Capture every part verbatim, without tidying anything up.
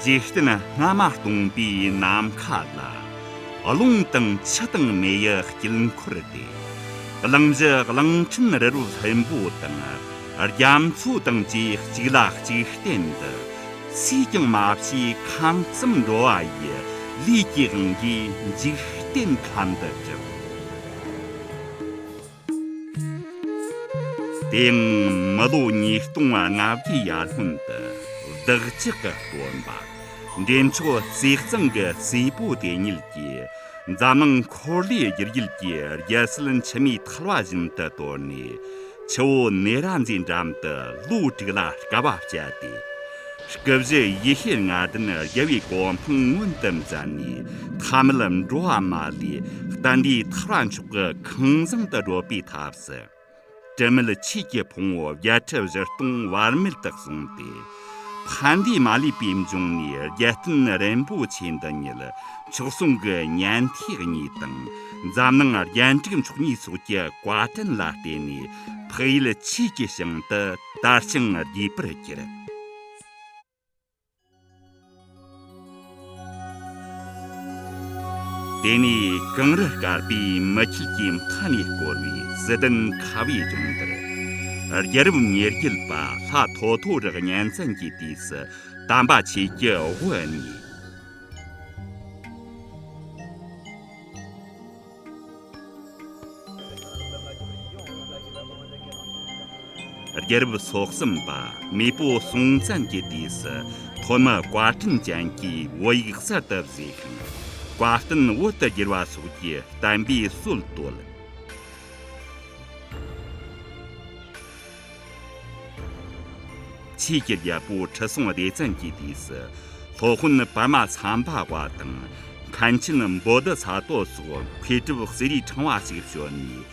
འཇིག་རྟེན་སྔ་མ་སྟོང་པའི་ནམ་མཁའ་ལ། རླུང་དང་ཆུ་དང་མེ་ཡི་དཀྱིལ་འཁོར་ཏེ། གླིང་བཞི་གླིང་ཕྲན་རི་རབ་ལྷུན་པོ་དང་། རྒྱ་མཚོ་དང་བཅས་གཅིག་ལ་གཅིག་བརྟེན་དུ། སུས་ཀྱང་མ་བྱས་ཁམས་གསུམ་འགྲོ་བ་ཡི། ལས་ཀྱི་དབང་གིས་འཇིག་རྟེན་ཁམས་དུ་གྲགས། དེ་ཡང་མི་ལོ་ཉིས་སྟོང་ལྔ་བརྒྱའི་ཡར་སྔོན་དུ། བདག་ཅག་གི་སྟོན་པ་འདྲེན་མཆོག་ཙེག་ཙང་གི་སྲས་པོ་དེ་ཉིད་ཀྱིས། འཛམ་གླིང་འཁོར་ལོའི་རྒྱུ་རྒྱུད་ཀྱི་རྒྱལ་སྲིད་འཆི་མེད་ཐལ་བ་བཞིན་དུ་དོར་ནས། ཆུ་བོ་ནེ་ར་མཛེས་འགྲམ་དུ་ལོ་དྲུག་ལ་དཀའ་བ་སྤྱད་དེ། སྐུ་བཞི་ཡེ་ཤེས་ལྔ་ལྡན་རྒྱལ་བའི་གོ་འཕང་མངོན་དུ་མཛད་ནས། ཐ་མལ་འགྲོ་བ་མ་ལུས་བསྟན་པའི་ཐར་བ་མཆོག་གི་ཁང་བཟང་དུ་བགྲོད་པའི་ཐབས་སུ། དྲི་མེད་ཆོས་ཀྱི་ཕུང་པོ་བརྒྱད་ཁྲི་བཞི་སྟོང་བར་མེད་དུ་གསུངས་ཏེ། ཕན་བདེ་མ་ལུས་པའི་འབྱུང་གནས་རྒྱལ་བསྟན་རིན་པོ་ཆེ་འདི་ཉིད། མཆོག་ཟུང་གི་སྙན་ཐོས་གཉིས་དང་། འཛམ་གླིང་རྒྱན་དྲུག་མཆོག་གཉིས་སོགས་ཀྱི་བཀའ་དྲིན་ལ་བརྟེན་ནས། འཕགས་ཡུལ་ཆོས་ཀྱི་ཞིང་དུ་དར་ཞིང་རྒྱས་པར་གྱུར། དེ་ནས་གངས་རི་དཀར་པོའི་མུ་ཁྱུད་ཀྱི་མཐའ་ནས་བསྐོར་བའི་བསིལ་ལྡན་ཁ་བའི་ལྗོངས་འདིར། རྒྱལ་རབས་ཉེར་བརྒྱད་པ་ལྷ་ཐོ་ཐོ་རི་གཉན་བཙན་གྱི་དུས་སུ་དམ་པ་ཆོས་ཀྱི་དབུ་བརྙེས། རྒྱལ་རབས་སོ་གསུམ་པ་མེས་པོ་སྲོང་བཙན་གྱི་དུས་སུ་ཐོན་མི་བཀའ་དྲིན་ཅན་གྱིས་བོད་ཡིག་གསར་དུ་བཟོས་ཤིང་། བཀའ་བསྟན་བོད་དུ་བསྒྱུར་བ་སོགས་ཀྱི་བསྟན་པའི་སྲོལ་བཏོད། ཆོས་ཀྱི་རྒྱལ་པོ་ཁྲི་སྲོང་ལྡེ་བཙན་གྱི་དུས་སུ། སློབ་དཔོན་པདྨ་སམ་བྷ་བ་དང་། མཁན་ཆེན་བོ་དྷི་ས་ཏྭ་སོགས་མཁས་གྲུབ་གསེར་རིའི་ཕྲེང་བ་ཞིག་བྱོན་ནས།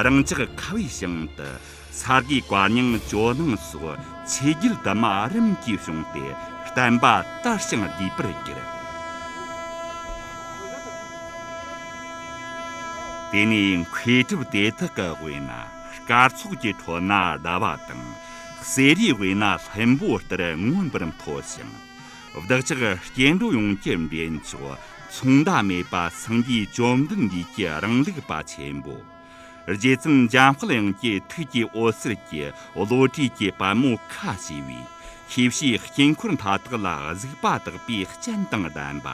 རང་ཅག་ཁ་བའི་ཞིང་དུ་ས་དགེ་བཀའ་རྙིང་ཇོ་ནང་སོགས་ཆོས་བརྒྱུད་དུ་མ་རིམ་གྱིས་བྱུང་སྟེ། བསྟན་པ་དར་ཞིང་རྒྱས་པར་གྱུར། དེ་ནས་མཁས་གྲུབ་དེ་དག་གི་དབུས་ན་སྐར་ཚོགས་ཀྱི་ཁྲོད་ན་ཟླ་བ་དང་། གསེར་རིའི་དབུས་ན་ལྷུན་པོ་ལྟར་མངོན་པར་མཐོ་ཞིང་། བདག་ཅག་སྐྱེ་འགྲོ་ཡོངས་ཀྱི་འདྲེན་མཆོག་མཚུངས་ཟླ་མེད་པ་སངས་རྒྱས་བཅོམ་ལྡན་འདས་ཀྱི་རིང་ལུགས་པ་ཆེན་པོ། རྗེ་བཙུན་འཇམ་དཔལ་དབྱངས་ཀྱི་ཐུགས་ཀྱི་འོད་ཟེར་གྱིས་བློ་གྲོས་ཀྱི་པད་མོ་ཁ་ཕྱེ་བའི་ཤེས་བྱའི་དཀྱིལ་འཁོར་མཐའ་དག་ལ་གཟིགས་པ་དག་པའི་སྤྱན་དང་ལྡན་པ།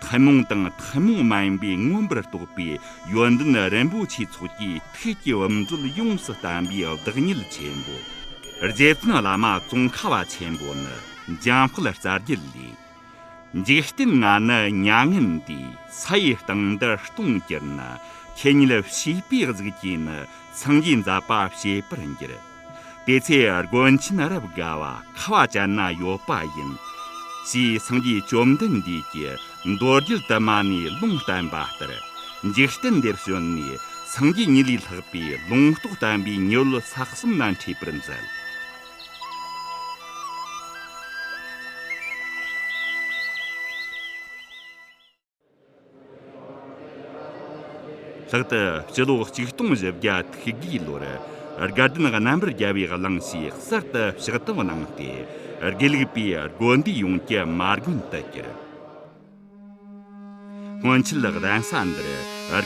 ཐུན་མོང་དང་ཐུན་མོང་མ་ཡིན་པའི་མངོན་པར་རྟོགས་པའི་ཡོན་ཏན་རིན་པོ་ཆེ་ཚོགས་ཀྱི་ཐུགས་ཀྱི་བུམ་མཛོད་ཡོངས་སུ་བསྟན་པའི་བདག་ཉིད་ཆེན་པོ། རྗེ་བཙུན་བླ་མ་ཙོང་ཁ་པ་ཆེན་པོ་ནི་འཇམ་དཔལ་རྩ་རྒྱུད་ལས། འཇིག་རྟེན་ང་ནི་མྱ་ངན་འདས། ས་ཡི་སྟེང་འདི་སྟོང་གྱུར་ན། ཁྱེད་ཉིད་བྱིས་པའི་གཟུགས་ཀྱིས་ནི། སངས་རྒྱས་མཛད་པ་བྱེད་པར་འགྱུར། དེ་ཚེ་དགོན་ཆེན་རབ་དགའ་བ། ཁ་བ་ཅན་ན་ཡོད་པ་ཡིན། ཞེས་སངས་རྒྱས་བཅོམ་ལྡན་འདས་ཀྱིས་མདོ་རྒྱུད་དུ་མ་ནས་ལུང་བསྟན་པ་ལྟར། འཇིག་རྟེན་འདིར་བྱོན་ནས་སངས་རྒྱས་ཉིད་ལས་ལྷག་པའི་ལུང་རྟོགས་བསྟན་པའི་ཉི་འོད་ས་གསུམ་ན་འཕྲོས་པར་མཛད། ལྷག་ཏུ་སྤྱི་ལོ་གཅིག་སྟོང་བཞི་བརྒྱ་ཐིག་དགུའི་ལོར་དགའ་ལྡན་རྣམ་པར་རྒྱལ་བའི་གླིང་ཞེས་གསར་དུ་ཕྱག་བཏབ་གནང་སྟེ། དགེ་ལུགས་པའི་དགོན་སྡེ་ཡོངས་ཀྱི་མ་དགོན་དུ་གྱུར། སྔོན་ཆད་གདན་ས་འདིར་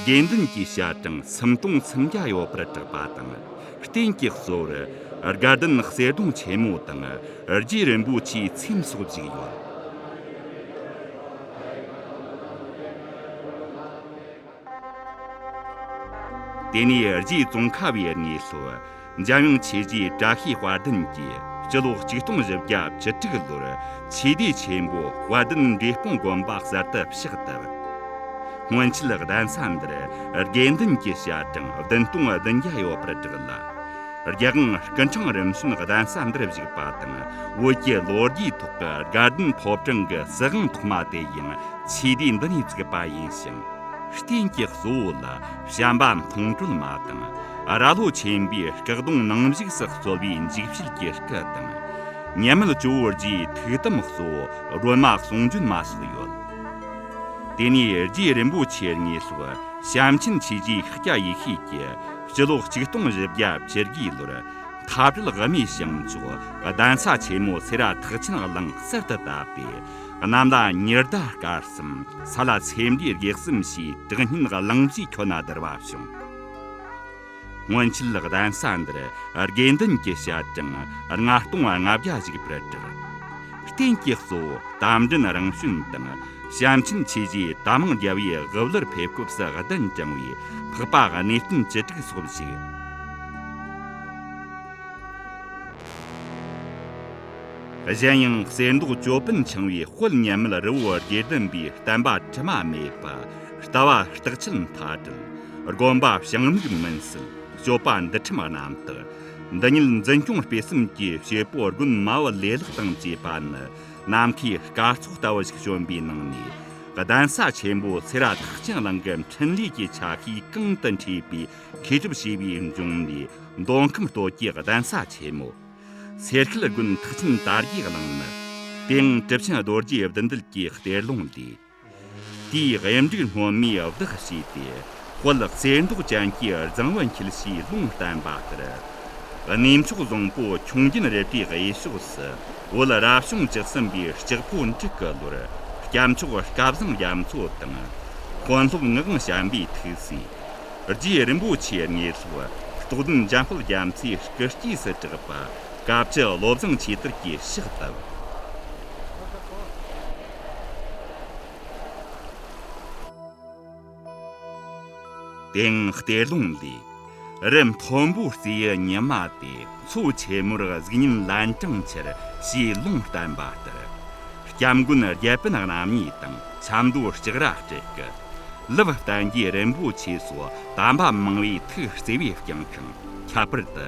དགེ་འདུན་གྱི་ཞལ་གྲངས་སུམ་སྟོང་སུམ་བརྒྱ་ཡོད་པར་གྲགས་པ་དང་། རྟེན་གྱི་གཙོ་བོར་དགའ་ལྡན་གསེར་སྡོང་ཆེན་མོ་དང་། རྗེ་རིན་པོ་ཆེའི་ཚེམས་སོགས་བཞུགས་ཡོད། དེ་ནས་རྗེ་ཙོང་ཁ་པའི་དངོས་སློབ་འཇམ་དབྱངས་ཆོས་རྗེ་བཀྲ་ཤིས་དཔལ་ལྡན་གྱིས་སྤྱི་ལོ་གཅིག་སྟོང་བཞི་བརྒྱ་བཅུ་དྲུག་ལོར་ཆོས་སྡེ་ཆེན་པོ་དཔལ་ལྡན་འབྲས་སྤུངས་དགོན་པ་གསར་དུ་ཕྱག་བཏབ། སྔོན་ཆད་གདན་ས་འདིར་དགེ་འདུན་གྱི་ཞལ་གྲངས་བདུན་སྟོང་བདུན་བརྒྱ་ཡོད་པར་གྲགས་ལ། རྒྱལ་དབང་སྐུ་ཕྲེང་རིམ་བྱོན་གདན་ས་འདིར་བཞུགས་པ་དང་། བོད་ཀྱི་ལོ་རྒྱུས་ཐོག་གི་དགའ་ལྡན་ཕོ་བྲང་གི་སྲིད་དབང་ཐོག་མ་དེ་ཡང་ཆོས་སྡེ་འདི་ནས་བཙུགས་པ་ཡིན་ཞིང་། རྟེན་གྱི་གཙོ་བོ་ལ་བྱམས་པ་མཐོང་གྲོལ་མ་དང་། ར་ལོ་ཆེན་པོའི་སྐུ་གདུང་ནང་བཞུགས་སུ་གསོལ་བའི་འཇིགས་བྱེད་ཀྱི་སྐུ་དང་། མཉམ་མེད་ཇོ་བོ་རྗེའི་ཐུགས་དམ་གཙོ་བོ་སྒྲོལ་མ་གསུང་བྱོན་མ་སོགས་ཡོད། དེ་ནས་རྗེ་རིན་པོ་ཆེའི་དངོས་སློབ་བྱམས་ཆེན་ཆོས་རྗེ་ཤཱཀྱ་ཡེ་ཤེས་ཀྱིས་སྤྱི་ལོ་གཅིག་སྟོང་བཞི་བརྒྱ་བཅུ་དགུའི་ལོར་མཐའ་བྲལ་དབུ་མའི་བྱང་ཕྱོགས་གདན་ས་ཆེན་མོ་སེ་ར་ཐེག་ཆེན་གླིང་གསར་དུ་བཏབ་སྟེ། གནམ་ལ་ཉི་ཟླ་སྐར་གསུམ། ས་ལ་ཚེམ་བྲིས་རྒྱལ་གསུམ་ཞེས། དྲག་སྙན་གླིང་བཞིའི་ཁྱོན་ན་བསྡུར་བ་བྱུང་། སྔོན་ཆད་གདན་ས་འདིར་དགེ་འདུན་གྱི་ཞལ་གྲངས་ལྔ་སྟོང་ལྔ་བརྒྱ་ཞིག་བྲིས་བསྒྲིགས། རྟེན་གྱི་གཙོ་བོ་རྟ་མགྲིན་རང་བྱོན་དང་། བྱམས་ཆེན་ཆོས་རྗེ་རྟ་མང་རྒྱལ་བའི་དབུ་བླར་ཕེབས་སྐབས་སུ་གདན་དྲངས་པའི་འཕགས་པ་གནས་བརྟན་བཅུ་དྲུག་སོགས་ཤིག། གཞན་ཡང་གསེར་མདོག་ཅོད་པན་འཆང་བའི་དཔལ་མཉམ་མེད་རི་བོ་དགེ་ལྡན་པའི་བསྟན་པ་དྲི་མ་མེད་པ། ལྟ་བ་རྟགས་ཆད་མཐའ་བྲལ། སྒོམ་པ་བྱང་མིག་མུན་སེལ། སྤྱོད་པ་འདུལ་ཁྲིམས་རྣམ་དག། འདི་ཉིད་འཛིན་སྐྱོང་སྤེལ་གསུམ་གྱི་བྱེད་པོ་དགོན་མ་བུ་ལེ་ལག་དང་བཅས་པ་ནི་ནམ་མཁའི་སྐར་ཚོགས་ལྟ་བུ་ཞིག་བྱོན་པའི་ནང་ནས། གདན་ས་ཆེན་པོ་སེ་ར་ཐེག་ཆེན་གླིང་གི་འཕྲིན་ལས་ཀྱི་ཆ་ཤས་གང་དུ་འཁྲིད་པའི་མཁས་གྲུབ་བྱེ་བའི་འབྱུང་གནས་མདོ་ཁམས་སྟོད་ཀྱི་གདན་ས་ཆེན་མོ། སེར་ཤུལ་དགོན་ཐེག་ཆེན་དར་རྒྱས་གླིང་ནི། དེའང་གྲུབ་ཆེན་རྡོ་རྗེ་བདུད་འདུལ་གྱི་གཏེར་ལུང་ལས། དེའི་གཡུ་འབྲུག་སྔོན་མོའི་བདག་བྱས་ཏེ། དཔལ་གསེར་མདོག་ཅན་གྱི་རྫིང་བུ་འཁྱིལ་བྱའི་ལུང་བསྟན་པ་ལྟར། གནས་མཆོག་བཟང་པོ་ཁྱུང་རྒྱུད་རལ་གྲིའི་གཡས་ཕྱོགས་སུ། བོད་རབ་བྱུང་བཅུ་གསུམ་པའི་ལྕགས་ཕོ་འབྲུག་གི་ལོར། སྐྱབས་མཆོག་སྐལ་བཟང་རྒྱ་མཚོ་དང་། དཔོན་སློབ་ངག་དབང་བྱམས་པའི་ཐུགས་སྲས། རྗེ་རིན་པོ་ཆེའི་དངོས་སློབ་རྟོགས་ལྡན་འཇམ་དཔལ་རྒྱ་མཚོའི་སྐུ་དཀྱིལ་སུ་གྲགས་པ། དཀའ་བཅུ་བློ་བཟང་ཆོས་དར་གྱིས་ཕྱག་བཏབ། དེང་གཏེར་ལུང་ལས། རི་མཐོན་པོའི་རྩེ་ཡི་ཉི་མ་དེ། མཚོ་ཆེན་མོར་གཟུགས་བརྙན་ལན་གྲངས་འཁྱེར་ཞེས་ལུང་བསྟན་པ་ལྟར། སྐྱབས་མགོན་རྒྱལ་པོ་རྣམ་གཉིས་དང་ཆབ་མདོ་ལྕགས་ར་སྤྲུལ་སྐུ། ལེའུ་བསྟན་རྒྱས་རིན་པོ་ཆེ་སོགས་དམ་པ་མང་བོས་ཐུགས་བརྩེ་བས་བསྐྱངས་ཤིང་། ཁྱད་པར་དུ་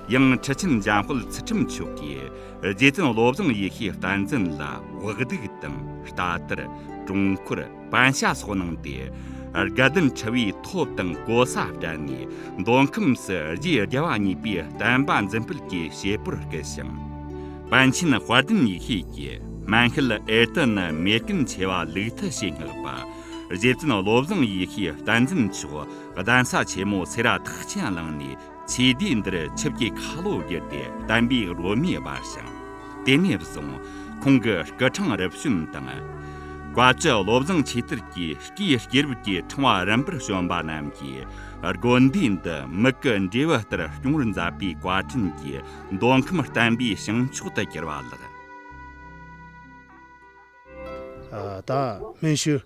ཡང་ཁྲི་ཆེན་འཇམ་དཔལ་ཚུལ་ཁྲིམས་མཆོག་གིས་རྗེ་བཙུན་བློ་བཟང་ཡེ་ཤེས་བསྟན་འཛིན་ལ་བག་སྡིག་དང་རྟ་དར། དྲུང་འཁོར། པཎ་ཞྭ་སོགས་གནང་སྟེ། དགའ་ལྡན་ཁྲི་པའི་ཐོབ་དང་གོ་ས་སྤྲད་ནས། མདོ་ཁམས་སུ་རྗེ་རྒྱལ་བ་གཉིས་པའི་བསྟན་པ་འཛིན་སྤེལ་གྱི་བྱེད་པོར་བསྐུལ་ཞིང་། པཎ་ཆེན་དཔལ་ལྡན་ཡེ་ཤེས་ཀྱིས། སྨན་ཤུལ་ཨེར་ཏི་ནི་མེ་རྐན་ཆེ་བ་ལུག་མཐུ་ཞེས་བསྔགས་པ། རྗེ་བཙུན་བློ་བཟང་ཡེ་ཤེས་བསྟན་འཛིན་མཆོག་གདན་ས་ཆེན་མོ་སེ་ར་ཐེག་ཆེན་གླིང་ནས། ཆོས་སྡེ་འདིར་ཆིབས་ཀྱི་ཁ་ལོ་བསྒྱུར་ཏེ། བསྟན་པའི་རོལ་མོས་སྦར་ཞིང་། དེ་ནས་བཟུང་ཁོང་གི་སྐུ་ཕྲེང་རབ་བྱོན་དང་། བཀའ་བཅུ་བློ་བཟང་ཆོས་དར་གྱི་སྐུའི་སྐྱེས་རབས་ཀྱི་ཕྲེང་བ་རིམ་པར་བྱོན་པ་རྣམས་ཀྱིས། དགོན་སྡེ་འདི་མིག་གི་འབྲས་བུ་ལྟར་སྐྱོང་བར་མཛད་པའི་བཀའ་དྲིན་གྱིས། མདོ་ཁམས་བསྟན་པའི་བྱང་ཕྱོགས་དུ་གྱུར་པ་ལགས། ཨ། ད་སྨན་ཤུལ།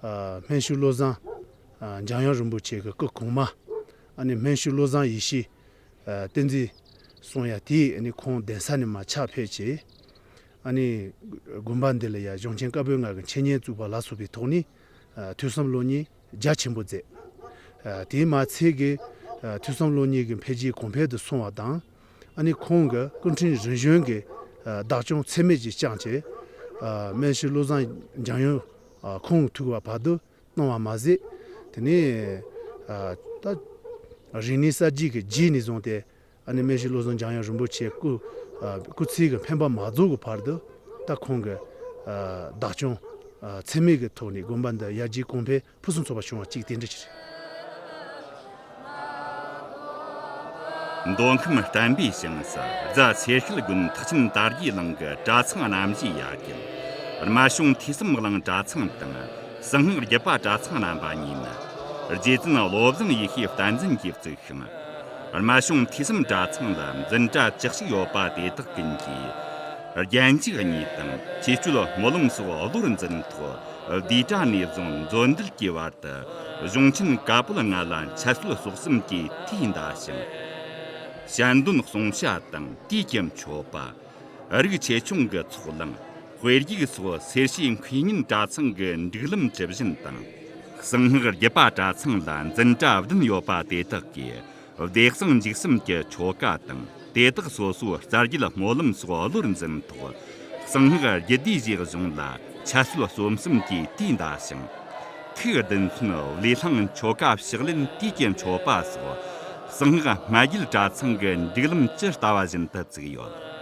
ཨ། སྨན་ཤུལ་བློ་བཟང་། ཨ། འཇམ་དབྱངས་རིན་པོ་ཆེ་གི་སྐུ་གོང་མ། ཨ་ནི་སྨན་ཤུལ་བློ་བཟང་ཡེ་ཤེས། ཨ། བསྟན་འཛིན་གསུང་ཡ་དེས། ཨ་ནི་ཁོང་གདན་ས་ནས་མར་ཕྱག་ཕེབས་བྱས། ཨ་ནི་དགོན་པ་འདི་ལ་ཡ་གཞུང་ཆེན་བཀའ་པོད་ལྔ་གི་འཆད་ཉན་བཙུགས་པ་ལ་སོགས་པའི་ཐོག་ནས། ཨ། ཐོས་བསམ་སློབ་གཉེར་རྒྱ་ཆེན་པོ་མཛད། ཨ། དེས་མ་ཚད་ཀྱི། ཨ། ཐོས་བསམ་སློབ་གཉེར་གྱི་འཕེལ་རྒྱས་གོང་འཕེལ་དུ་སོང་བ་དང་། ཨ་ནི་ཁོང་གི་སྐུ་ཕྲེང་རིམ་བྱོན་གྱི། ཨ། བདག་སྐྱོང་ཚད་མེད་ཅིག་བསྐྱངས་བྱས། ཨ། སྨན་ཤུལ་བློ་བཟང་འཇམ་དབྱངས། ཨ། ཁོང་ཐུག་པ་བར་དུ་གནང་བ་མ་ཟད། དེ་ནས། ཨ། ད་རིག་གནས་གསར་བརྗེ་གི་རྗེས་ནས་བཟུང་སྟེ། ཨ་ནི་སྨན་ཤུལ་བློ་བཟང་འཇམ་དབྱངས་རིན་པོ་ཆེ་སྐུ། ཨ། སྐུ་ཚེ་གི་འཕེན་པ་མ་རྫོགས་གི་བར་དུ། ད་ཁོང་གི། ཨ། བདག་སྐྱོང་། ཨ། ཚད་མེད་ཀྱི་ཐོག་ནས་དགོན་པ་འདི་ཡར་རྒྱས་གོང་འཕེལ་ཕུན་སུམ་ཚོགས་པ་བྱུང་བ་གཅིག་དེ་འདྲ་ཞིག་རེད། མདོ་ཁམས་བསྟན་པའི་ཞིང་ས་རྫ་སེར་ཤུལ་དགོན་ཐེག་ཆེན་དར་རྒྱས་གླིང་གི་གྲྭ་ཚང་རྣམ་བཞིའི་ཡ་གྱལ། རྨ་བྱུང་ཐོས་བསམ་གླིང་གྲྭ་ཚང་དང་གསང་སྔགས་རྒྱུད་པ་གྲྭ་ཚང་རྣམ་པ་གཉིས་ནི། རྗེ་བཙུན་བློ་བཟང་ཡེ་ཤེས་བསྟན་འཛིན་གྱིས་བཙུགས་ཤིང་། རྨ་བྱུང་ཐོས་བསམ་གྲྭ་ཚང་ལ་འཛིན་གྲྭ་བཅུ་གཅིག་ཡོད་པ་དེ་དག་ཀུན་གྱིས། རྒྱན་འཇུག་གཉིས་དང་ཆོས་སྤྱོད་སྨོན་ལམ་སོགས་བློར་འཛིན་ཐོག། ཟློས་གྲྭ་ནས་བཟུང་མཛོད་འདུལ་གྱི་བར་དུ། གཞུང་ཆེན་བཀའ་པོད་ལྔ་ལ་འཆད་རྩོད་སྤོགས་གསུམ་གྱིས་དུས་འདའ་ཞིང་། བཤད་འདོན་གསུང་བཤད་དང་དུས་ཀྱི་མཆོད་པ། རིགས་ཆེ་ཆུང་གི་ཚོགས་ལངས། དཔེ་རྒྱུགས་སོགས་སེར་བྱེས་མཁས་སྙན་གྲྭ་ཚང་གི་སྒྲིག་ལམ་གྲུ་བཞིན་དང་། གསང་སྔགས་རྒྱུད་པ་གྲྭ་ཚང་ལ་འཛིན་གྲྭ་བདུན་ཡོད་པ་དེ་དག་གིས། བདེ་གསང་འཇིགས་གསུམ་གྱི་ཆོ་ག་དང་། དེ་དག་སོ་སོའི་རྩ་རྒྱུད་སྨོན་ལམ་སོགས་བློར་འཛིན་ཐོག། གསང་སྔགས་རྒྱུད་སྡེའི་གཞི་གཞུང་ལ་འཆད་རྩོད་སྤོགས་གསུམ་གྱིས་དུས་འདའ་ཞིང་། ཐིག་བདུན་མཚོན་བློས་བསླང་ཆོ་ག་ཕྱག་ལེན་དུས་ཀྱི་མཆོད་པ་སོགས། གསང་སྔགས་སྨྲ་བརྒྱུད་གྲྭ་ཚང་གི་སྒྲིག་ལམ་ཇི་ལྟ་བ་བཞིན་དུ་བཙུགས་ཡོད།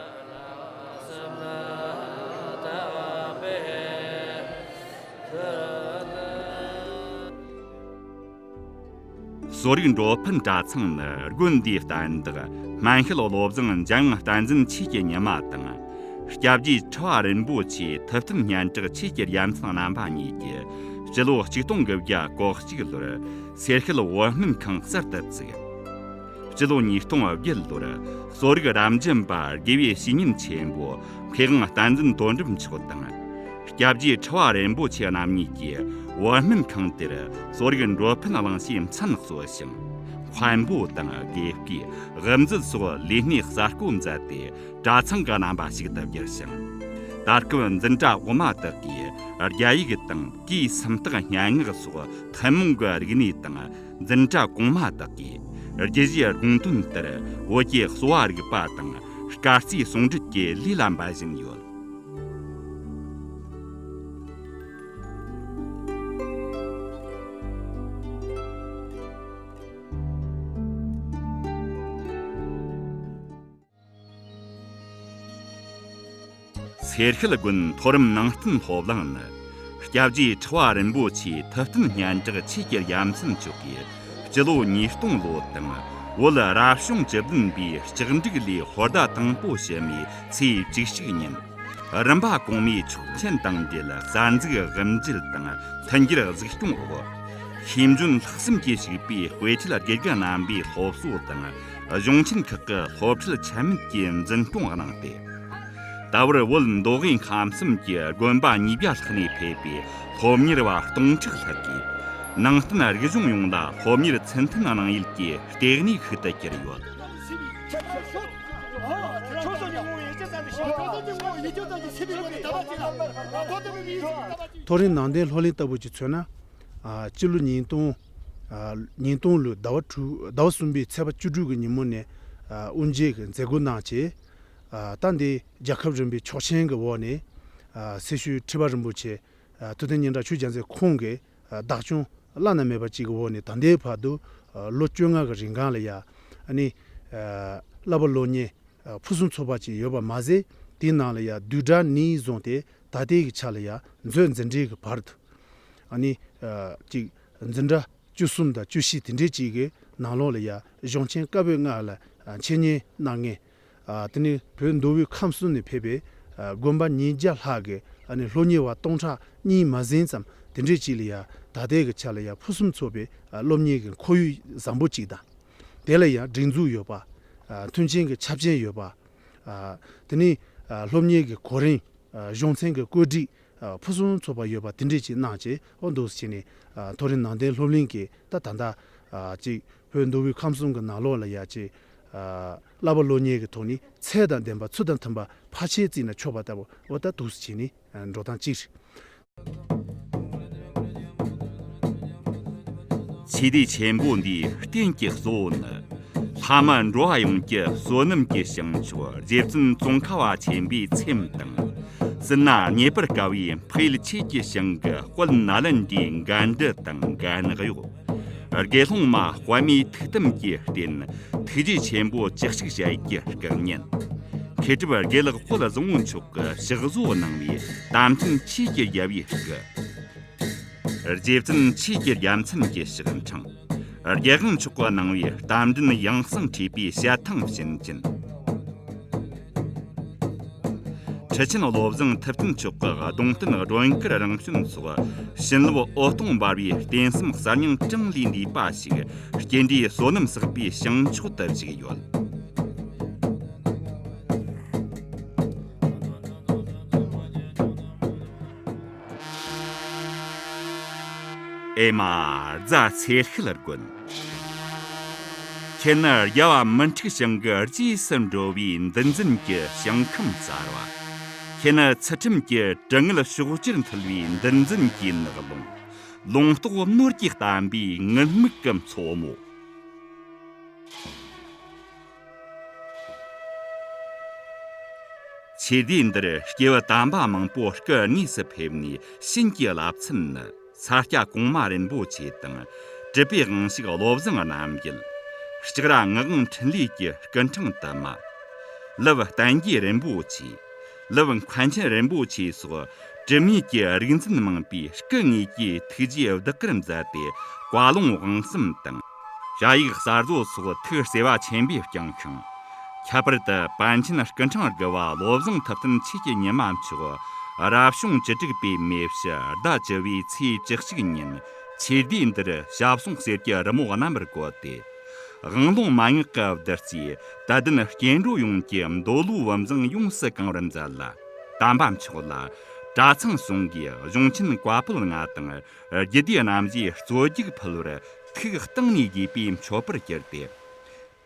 གསོ་རིག་འགྲོ་ཕན་གྲྭ་ཚང་ནི་དགོན་འདིའི་བསྟན་བདག་སྨན་ཤུལ་བློ་བཟང་འཇམ་དབྱངས་བསྟན་འཛིན་ཆོས་ཀྱི་ཉི་མ་དང་ སྐྱབས་རྗེ་ཁྲི་བ་རིན་པོ་ཆེ་ཐུབ་བསྟན་སྙན་གྲགས་ཆོས་ཀྱི་རྒྱལ་མཚན་རྣམ་པ་གཉིས་ཀྱིས་སྤྱི་ལོ་ཆིག་སྟོང་དགུ་བརྒྱ་གོ་གཅིག་ལོར་སེར་ཤུལ་བོད་སྨན་ཁང་གསར་དུ་བཙུགས། སྤྱི་ལོ་ཉིས་སྟོང་བརྒྱད་ལོར་གསོ་རིག་རབ་འབྱམས་པ་དགེ་བའི་བཤེས་གཉེན་ཆེན་པོ་མཁས་དབང་བསྟན་འཛིན་དོན་གྲུབ་མཆོག་དང་། སྐྱབས་རྗེ་ཁྲི་བ་རིན་པོ་ཆེ་རྣམ་གཉིས་ཀྱིས་བོད་སྨན་ཁང་དེར་གསོ་རིག་འགྲོ་ཕན་གླིང་ཆེན་མཚན་གསོལ་ཞིང་། མཁན་པོ་དང་དགེ་བསྐོས། དབུ་མཛད་སོགས་ལས་སྣེ་གསར་བསྐོ་མཛད་དེ། གྲྭ་ཚང་གི་རྣམ་པ་ཞིག་ཏུ་གྱུར་ཞིང་། ད་སྐབས་འཛིན་གྲྭ་འོག་མ་དག་གིས་རྒྱ་ཡིག་དང་གོས་སུམ་རྟགས་སྙན་ངག་སོགས་ཐུན་མོང་གི་རིག་གནས་དང་། འཛིན་གྲྭ་གོང་མ་དག་གིས་རྒྱུད་བཞིའི་དགོངས་དོན་ལྟར་བོད་ཀྱི་གསོ་བ་རིག་པ་དང་སྐར་རྩིས་ཟུང་འབྲེལ་གྱི་ལས་ལ་འབད་བཞིན་ཡོད། སེར་ཤུལ་དགོན་མཐོ་རིམ་ནང་བསྟན་སློབ་གླིང་ནི། སྐྱབས་རྗེ་ཁྲི་བ་རིན་པོ་ཆེ་ཐུབ་བསྟན་སྙན་གྲགས་ཆོས་ཀྱི་རྒྱལ་མཚན་མཆོག་གིས་སྤྱི་ལོ་ཉིས་སྟོང་ལོ་དང་བོད་རབ་བྱུང་བཅུ་བདུན་པའི་ལྕགས་འབྲུག་ལོའི་ཧོར་ཟླ་དང་པོ་ཕྱི་མའི་ཚེས་བཅུ་གཅིག་ཉིན། རིམ་པ་གོང་མའི་ཆོག་མཆན་དང་འབྲེལ་གསར་འཛུགས་དབུ་འབྱེད་དང་མཐུན་འགྱུར་གཟིགས་སྐྱོང་འོག་ཤེས་འཇོན་ལྷག་བསམ་གྱིས་ཕྱུག་པའི་དཔེ་ཁྲིད་དགེ་རྒན་རྣམ་པའི་སློབ་གསོ་དང་གཞུང་ཆེན་ཁག་གི་སློབ་ཁྲིད་ཆད་མེད་ཀྱིས་འཛིན་སྐྱོང་གནང་སྟེ། ད་བར་བོད་མདོ་དབུས་ཁམས་གསུམ་གྱི་དགོན་པ་ཉིས་བརྒྱ་ལྷག་ནས་ཕེབས་པའི་སློབ་གཉེར་བ་སྟོང་ཕྲག་ལྷག་གིས་ནང་བསྟན་རིག་གཞུང་ཡོངས་ལ་སློབ་གཉེར་ཚུལ་མཐུན་གནང་ཡུལ་གྱི་ལྟེ་གནས་ཤིག་ཏུ་གྱུར་ཡོད། མཐོ་རིམ་ནང་བསྟན་སློབ་གླིང་ལྟ་བུ་ཅིག་མཚོན་ན། ཨ། སྤྱི་ལོ་ཉིས་སྟོང་། ཨ། ཉིས་སྟོང་ལོའི་ཟླ་བ་དྲུག་ཟླ་བ་གསུམ་པའི་ཚེས་པ་བཅུ་དྲུག་གི་ཉིན་མོ་ནས། ཨ། དབུ་འབྱེད་ཀྱི་མཛད་སྒོ་གནང་བྱས། ཨ། ད་འདི་རྒྱལ་ཁབ་རིམ་པའི་ཆོག་མཆན་གྱི་འོག་ནས། ཨ། སེར་ཤུལ་ཁྲི་པ་རིན་པོ་ཆེ། ཨ། ཐུབ་བསྟན་སྙན་གྲགས་ཆོས་རྒྱལ་མཚན་ཁོང་གིས། ཨ། བདག་སྐྱོང་བླ་ན་མེད་པ་ཅིག་གི་འོག་ནས་ད་ལྟའི་བར་དུ། ཨ། ལོ་བཅོ་ལྔ་གི་རིང་གང་ལ་ཡ། ཨ་ནི། ཨ། བསླབ་པ་སློབ་གཉེར། ཨ། ཕུན་སུམ་ཚོགས་པ་ཅིག་ཡོད་པ་མ་ཟད། དེའི་ནང་ལ་ཡ་བསྡུས་གྲྭ་ནས་བཟུང་སྟེ་ད་ལྟའི་གི་ཆ་ལ་ཡ་མཛོད་འཛིན་གྲྭའི་གི་བར་དུ། ཨ་ནི། ཨ། ཅིག་འཛིན་གྲྭ་བཅུ་གསུམ་དང་བཅུ་བཞི་དེ་འདྲའི་ཅིག་གི་ནང་ལོགས་ལ་ཡ་གཞུང་ཆེན་བཀའ་པོད་ལྔ་ལ་འཆད་ཉན་གནང་མཁན། ཨ། དེ་ནི་བོད་མདོ་དབུས་ཁམས་གསུམ་ནས་ཕེབས་པའི། ཨ། དགོན་པ་ཉིས་བརྒྱ་ལྷག་གི། ཨ་ནི་སློབ་གཉེར་བ་སྟོང་ཕྲག་གཉིས་མ་ཟིན་ཙམ་དེ་འདྲའི་ཅིག་ལ་ཡ་ད་ལྟའི་གི་ཆ་ལ་ཡ་ཕུན་སུམ་ཚོགས་པའི། ཨ། སློབ་གཉེར་གྱི་ཁོར་ཡུག་བཟང་པོ་ཅིག་དང་། དེ་ལ་ཡ་སྒྲིག་འཛུགས་ཡོད་པ། ཨ། མཐུན་རྐྱེན་གྱི་ཆ་རྐྱེན་ཡོད་པ། ཨ། དེ་ནི། ཨ། སློབ་གཉེར་གྱི་གོ་རིམ། ཨ། གཞུང་ཚན་གྱི་བཀོད་སྒྲིག། ཨ། ཕུན་སུམ་ཚོགས་པ་ཡོད་པ་དེ་འདྲས་ཅིག་གནང་བྱས། འོ་འདུག་སེ་བྱས་ནས། ཨ། མཐོ་རིམ་ནང་བསྟན་སློབ་གླིང་གི་ད་ད་ལྟ། ཨ། ཅིག་བོད་མདོ་དབུས་ཁམས་གསུམ་གྱི་ནང་ལོགས་ལ་ཡ་ཅིག་ཨ། བསླབ་པ་སློབ་གཉེར་གྱི་ཐོག་ནས་ཚད་དང་ལྡན་པ་ཚུལ་དང་མཐུན་པ་ཕལ་ཆེར་བརྩིས་ན་ཆོག་པ་ལྟ་བུ། འོ་ད་འདུག་སེ་བྱས་ནས། ཨ། འགྲོ་སྟངས་གཅིག་རེད། ཆོས་སྡེ་ཆེན་པོ་འདིའི་རྟེན་གྱི་གཙོ་བོ་ནི། ལྷ་མི་འགྲོ་བ་ཡོངས་ཀྱི་བསོད་ནམས་ཀྱི་བྱང་ཕྱོགས་རྗེ་བཙུན་ཙོང་ཁ་པ་ཆེན་པོའི་ཚེམས་དང་། སྲིད་ན་རྙེད་པར་དཀའ་བའི་འཕགས་ཡུལ་ཆོས་ཀྱི་ཞིང་གི་དཔལ་ནཱ་ལེནྡྲའི་འགན་འཁྲི་དང་འགན་གཡོག་དགེ་སློང་མ་དཔལ་མོའི་ཐུགས་དམ་གྱི་རྟེན་ཐུགས་རྗེ་ཆེན་པོ་བཅུ་གཅིག་ཞལ་གྱི་སྐུ་བརྙན། མཁས་གྲུབ་དགེ་ལེགས་དཔལ་བཟང་པོ་མཆོག་གི་ཕྱག་བཟོ་གནང་བའི་རྟ་མགྲིན་ཆོས་ཀྱི་རྒྱལ་པོའི་སྐུ། རྗེ་བཙུན་ཆོས་ཀྱི་རྒྱལ་མཚན་གྱི་ཕྱག་འཕྲེང་། རྒྱལ་དབང་མཆོག་གིས་གནང་བའི་རྟ་མགྲིན་ཡང་གསང་ཁྲིད་པའི་ཞལ་ཐང་བྱིན་ཅན། ཁྲི་ཆེན་བློ་བཟང་ཐུབ་བསྟན་མཆོག་གི་གདུང་རྟེན་སྒྲོན་དཀར་རང་བྱོན་སོགས་བྱིན་རླབས་འོད་སྟོང་འབར་བའི་རྟེན་གསུམ་གསར་རྙིང་གྲངས་ལས་འདས་པ་ཞིག་སྐྱེ་འབྲས་བསོད་ནམས་བསགས་པའི་བྱང་ཕྱོགས་སུ་བཞུགས་ཡོད། ཨེ་མ། རྫ་ཚེ་ཤུལ་དགོན། ཁྱེད་ནི་རྒྱལ་བ་མུ་འཁྲུགས་ཞིང་གི་རྗེས་སུ་འགྲོ་བའི་འདུལ་འཛིན་གྱི་ཞིང་ཁམས་གསར་བ། ཁྱེད་ནི་ཚུལ་ཁྲིམས་ཀྱི་དྲི་ངད་ཕྱོགས་བཅུར་འཐུལ་བའི་འདུལ་འཛིན་གྱི་ནགས་ཀློང་། ལུང་རྟོགས་ནོར་གྱིས་གཏམས་པའི་ངུར་སྨྲིག་གི་མཚོ་མོ། ཆོས་སྡེ་འདིར་སྐྱེས་བུ་དམ་པ་མང་པོ་སྐུ་དངོས་སུ་ཕེབས་ནས་བྱིན་གྱིས་བརླབས་ཚུལ་ནི། ས་སྐྱ་གོང་མ་རིན་པོ་ཆེ་དང་། གྲུབ་པའི་དབང་ཕྱུག་བློ་བཟང་རྣམ་རྒྱལ། ལྕགས་ར་ངག་དབང་འཕྲིན་ལས་ཀྱི་སྐུ་འཕྲེང་དུ་མ། ལུབ་བསྟན་རྒྱས་རིན་པོ་ཆེ། ལུབ་མཁན་ཆེན་རིན་པོ་ཆེ་སོགས་གྲུབ་བརྙེས་ཀྱི་རིག་འཛིན་མང་པོས་སྐུ་དངོས་ཀྱི་ཐུགས་རྗེས་བདག་གིར་མཛད་དེ། བཀའ་ལུང་དབང་གསུམ་དང་། བྱ་ཡིག་གསར་བཟོ་སོགས་ཐུགས་བརྩེ་བ་ཆེན་པོས་བསྐྱངས་ཤིང་། ཁྱད་པར་དུ་པཎ་ཆེན་སྐུ་ཕྲེང་དགུ་བ་བློ་བཟང་ཐུབ་བསྟན་ཆོས་ཀྱི་ཉི་མ་མཆོག་རབ་བྱུང་བཅུ་དྲུག་པའི་མེ་བྱི་ཟླ་བཅུ་བའི་ཚེས་བཅུ་གཅིག་ཉིན་ཆོས་སྡེ་འདིར་ཞབས་ཟུང་གསེར་གྱི་རི་མོ་བསྣམས་པར་བཀོད་དེ། དབང་ལུང་མན་ངག་གི་བདུད་རྩིས་དད་ལྡན་སྐྱེ་འགྲོ་ཡོངས་ཀྱི་འདོད་བློའི་བུམ་བཟང་ཡོངས་སུ་གང་བར་མཛད་ལ། དམ་པ་མཆོག་ལ་གྲྭ་ཚང་གསུམ་གྱིས་གཞུང་ཆེན་བཀའ་པོད་ལྔ་དང་རྒྱུད་སྡེ་རྣམ་བཞིའི་རྩོད་རྒྱུགས་ཕུལ་བར་ཐུགས་གཏིང་ནས་དགྱེས་པའི་མཆོད་པར་གྱུར་ཏེ།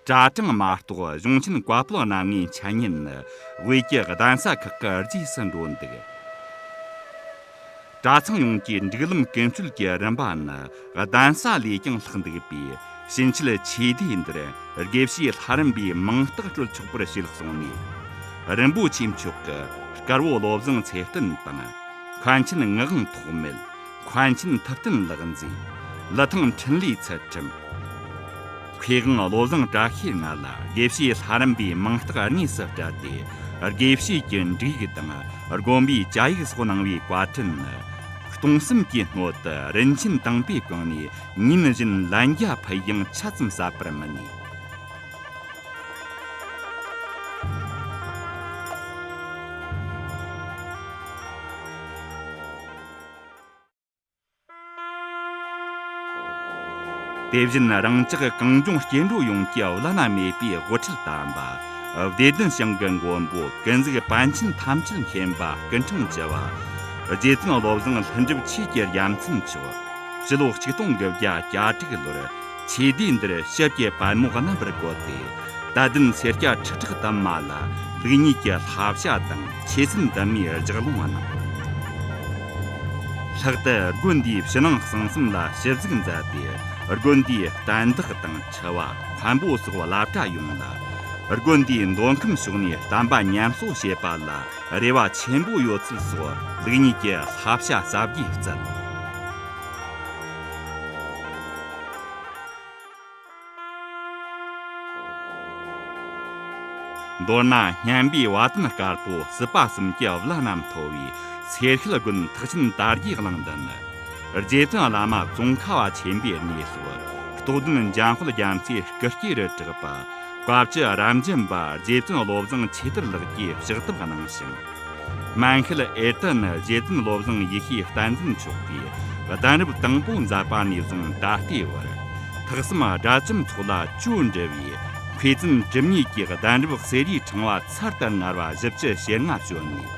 གྲྭ་གྲངས་མ་གཏོགས་གཞུང་ཆེན་བཀའ་པོད་རྣམ་ལྔའི་འཆད་ཉན་ནི་དབུས་ཀྱི་གདན་ས་ཁག་གི་རྗེས་སུ་འགྲོ་འདུག་གྲྭ་ཚང་ཡོངས་ཀྱི་སྒྲིག་ལམ་ཀུན་སྤྱོད་ཀྱི་རིམ་པ་ནི་གདན་ས་ལས་ཀྱང་ལྷག་འདུག་པས། ཕྱིན་ཆད་ཆོས་སྡེ་འདིར་དགེ་བཤེས་ལྷ་རམས་པའི་མིང་རྟགས་སྤྲོད་ཆོག་པར་བྱེད་གསུངས་ནས། རིན་པོ་ཆེ་མཆོག་གིས་དཀར་བོ་བློ་བཟང་ཚེ་བརྟན་དང་། མཁན་ཆེན་ངག་དབང་ཐོགས་མེད། མཁན་ཆེན་ཐུབ་བསྟན་ལག་མཛེས། ལི་ཐང་འཕྲིན་ལས་ཚུལ་ཁྲིམས། མཁས་དབང་བློ་བཟང་བཀྲ་ཤིས་ལྔ་ལ་དགེ་བཤེས་ལྷ་རམས་པའི་མིང་རྟགས་དངོས་སུ་སྤྲད་དེ། དགེ་བཤེས་ཀྱི་འབྲུག་ཡིག་དང་དགོན་པའི་བཅའ་ཡིག་སོགས་གནང་བའི་བཀའ་དྲིན་ནི། སྟོང་གསུམ་གྱི་སྣོད་དུ་རིན་ཆེན་དང་པོས་གང་ནས་ཉིན་བཞིན་ལན་བརྒྱ་ཕུལ་ཡང་ཆ་ཙམ་ཟད་པར་མི་ནུས། དེ་བཞིན་རང་ཅག་གངས་ལྗོངས་སྐྱེ་འགྲོ་ཡོངས་ཀྱི་བླ་ན་མེད་པའི་དབུ་ཁྲིད་དམ་པ། བདེ་ལྡན་ཞིང་གི་མགོན་པོ་ཀུན་གཟིགས་པཎ་ཆེན་ཐམས་ཅད་མཁྱེན་པ་སྐུ་ཕྲེང་བཅུ་བ། རྗེ་བཙུན་བློ་བཟང་ལྷུན་གྲུབ་ཆོས་ཀྱི་རྒྱལ་མཚན་མཆོག་ཕྱི་ལོ་ཆིག་སྟོང་དགུ་བརྒྱ་གྱ་དྲུག་ལོར་ཆོས་སྡེ་འདིར་ཞབས་ཀྱི་པད་མོ་བསྣམས་པར་བཀོད་དེ། དད་ལྡན་སེར་སྐྱ་ཁྲི་ཕྲག་དུ་མ་ལ་ལུགས་གཉིས་ཀྱི་བསླབ་བྱ་དང་ཆོས་སེམས་འདུན་མའི་ལྗགས་ལུང་གནང་། ལྷག་ཏུ་དགོན་འདིའི་ཕྱི་ནང་གསང་གསུམ་ལ་ཞིབ་གཟིགས་མཛད་དེ། དགོན་འདིའི་བསྟན་བདག་དང་ཁྲི་བ་མཁན་པོ་སོགས་བླ་གྲྭ་ཡོངས་ལ། དགོན་འདིའི་མདོ་ཁམས་ཕྱོགས་ནས་བསྟན་པ་ཉམས་གསོ་བྱེད་པ་ལ་རེ་བ་ཆེན་པོ་ཡོད་ཚུལ་སོགས་ལུགས་གཉིས་ཀྱི་བསླབ་བྱ་ཟབ་རྒྱས་བསྩལ། མདོར་ན་སྙན་པའི་བ་དན་དཀར་པོ་སྲིད་པ་གསུམ་གྱི་བླ་རྣམས་མཐོ་བའི་སེར་ཤུལ་དགོན་ཐེག་ཆེན་དར་རྒྱས་གླིང་འདི་ནི། རྗེ་བཙུན་བླ་མ་ཙོང་ཁ་བ་ཆེན་པོའི་གནས་སུ་རྟོགས་ལྡན་འཇམ་དཔལ་རྒྱ་མཚོའི་སྐུ་སྐྱེ་རུ་གྲགས་པ། བཀའ་བཅུ་རབ་འབྱམས་པ་རྗེ་བཙུན་བློ་བཟང་ཆོས་དར་ལགས་ཀྱིས་ཕྱག་བཏབ་གནང་ཞིང་། སྨན་ཤུལ་ཨེར་ཏི་ནི་རྗེ་བཙུན་བློ་བཟང་ཡེ་ཤེས་བསྟན་འཛིན་མཆོག་གིས་གདན་རབས་དང་པོ་མཛད་པ་ནས་བཟུང་ད་ལྟའི་བར། ཐེག་གསུམ་དགྲ་བཅོམ་ཚོགས་ལ་ཇོ་འདྲི་བའི་མཁས་བཙུན་གྲུབ་བརྙེས་ཀྱི་གདན་རབས་གསེར་རིའི་ཕྲེང་བ་ཚར་དུ་དངར་བ་བཞི་བཅུ་ཞེ་ལྔ་བྱོན་ནས།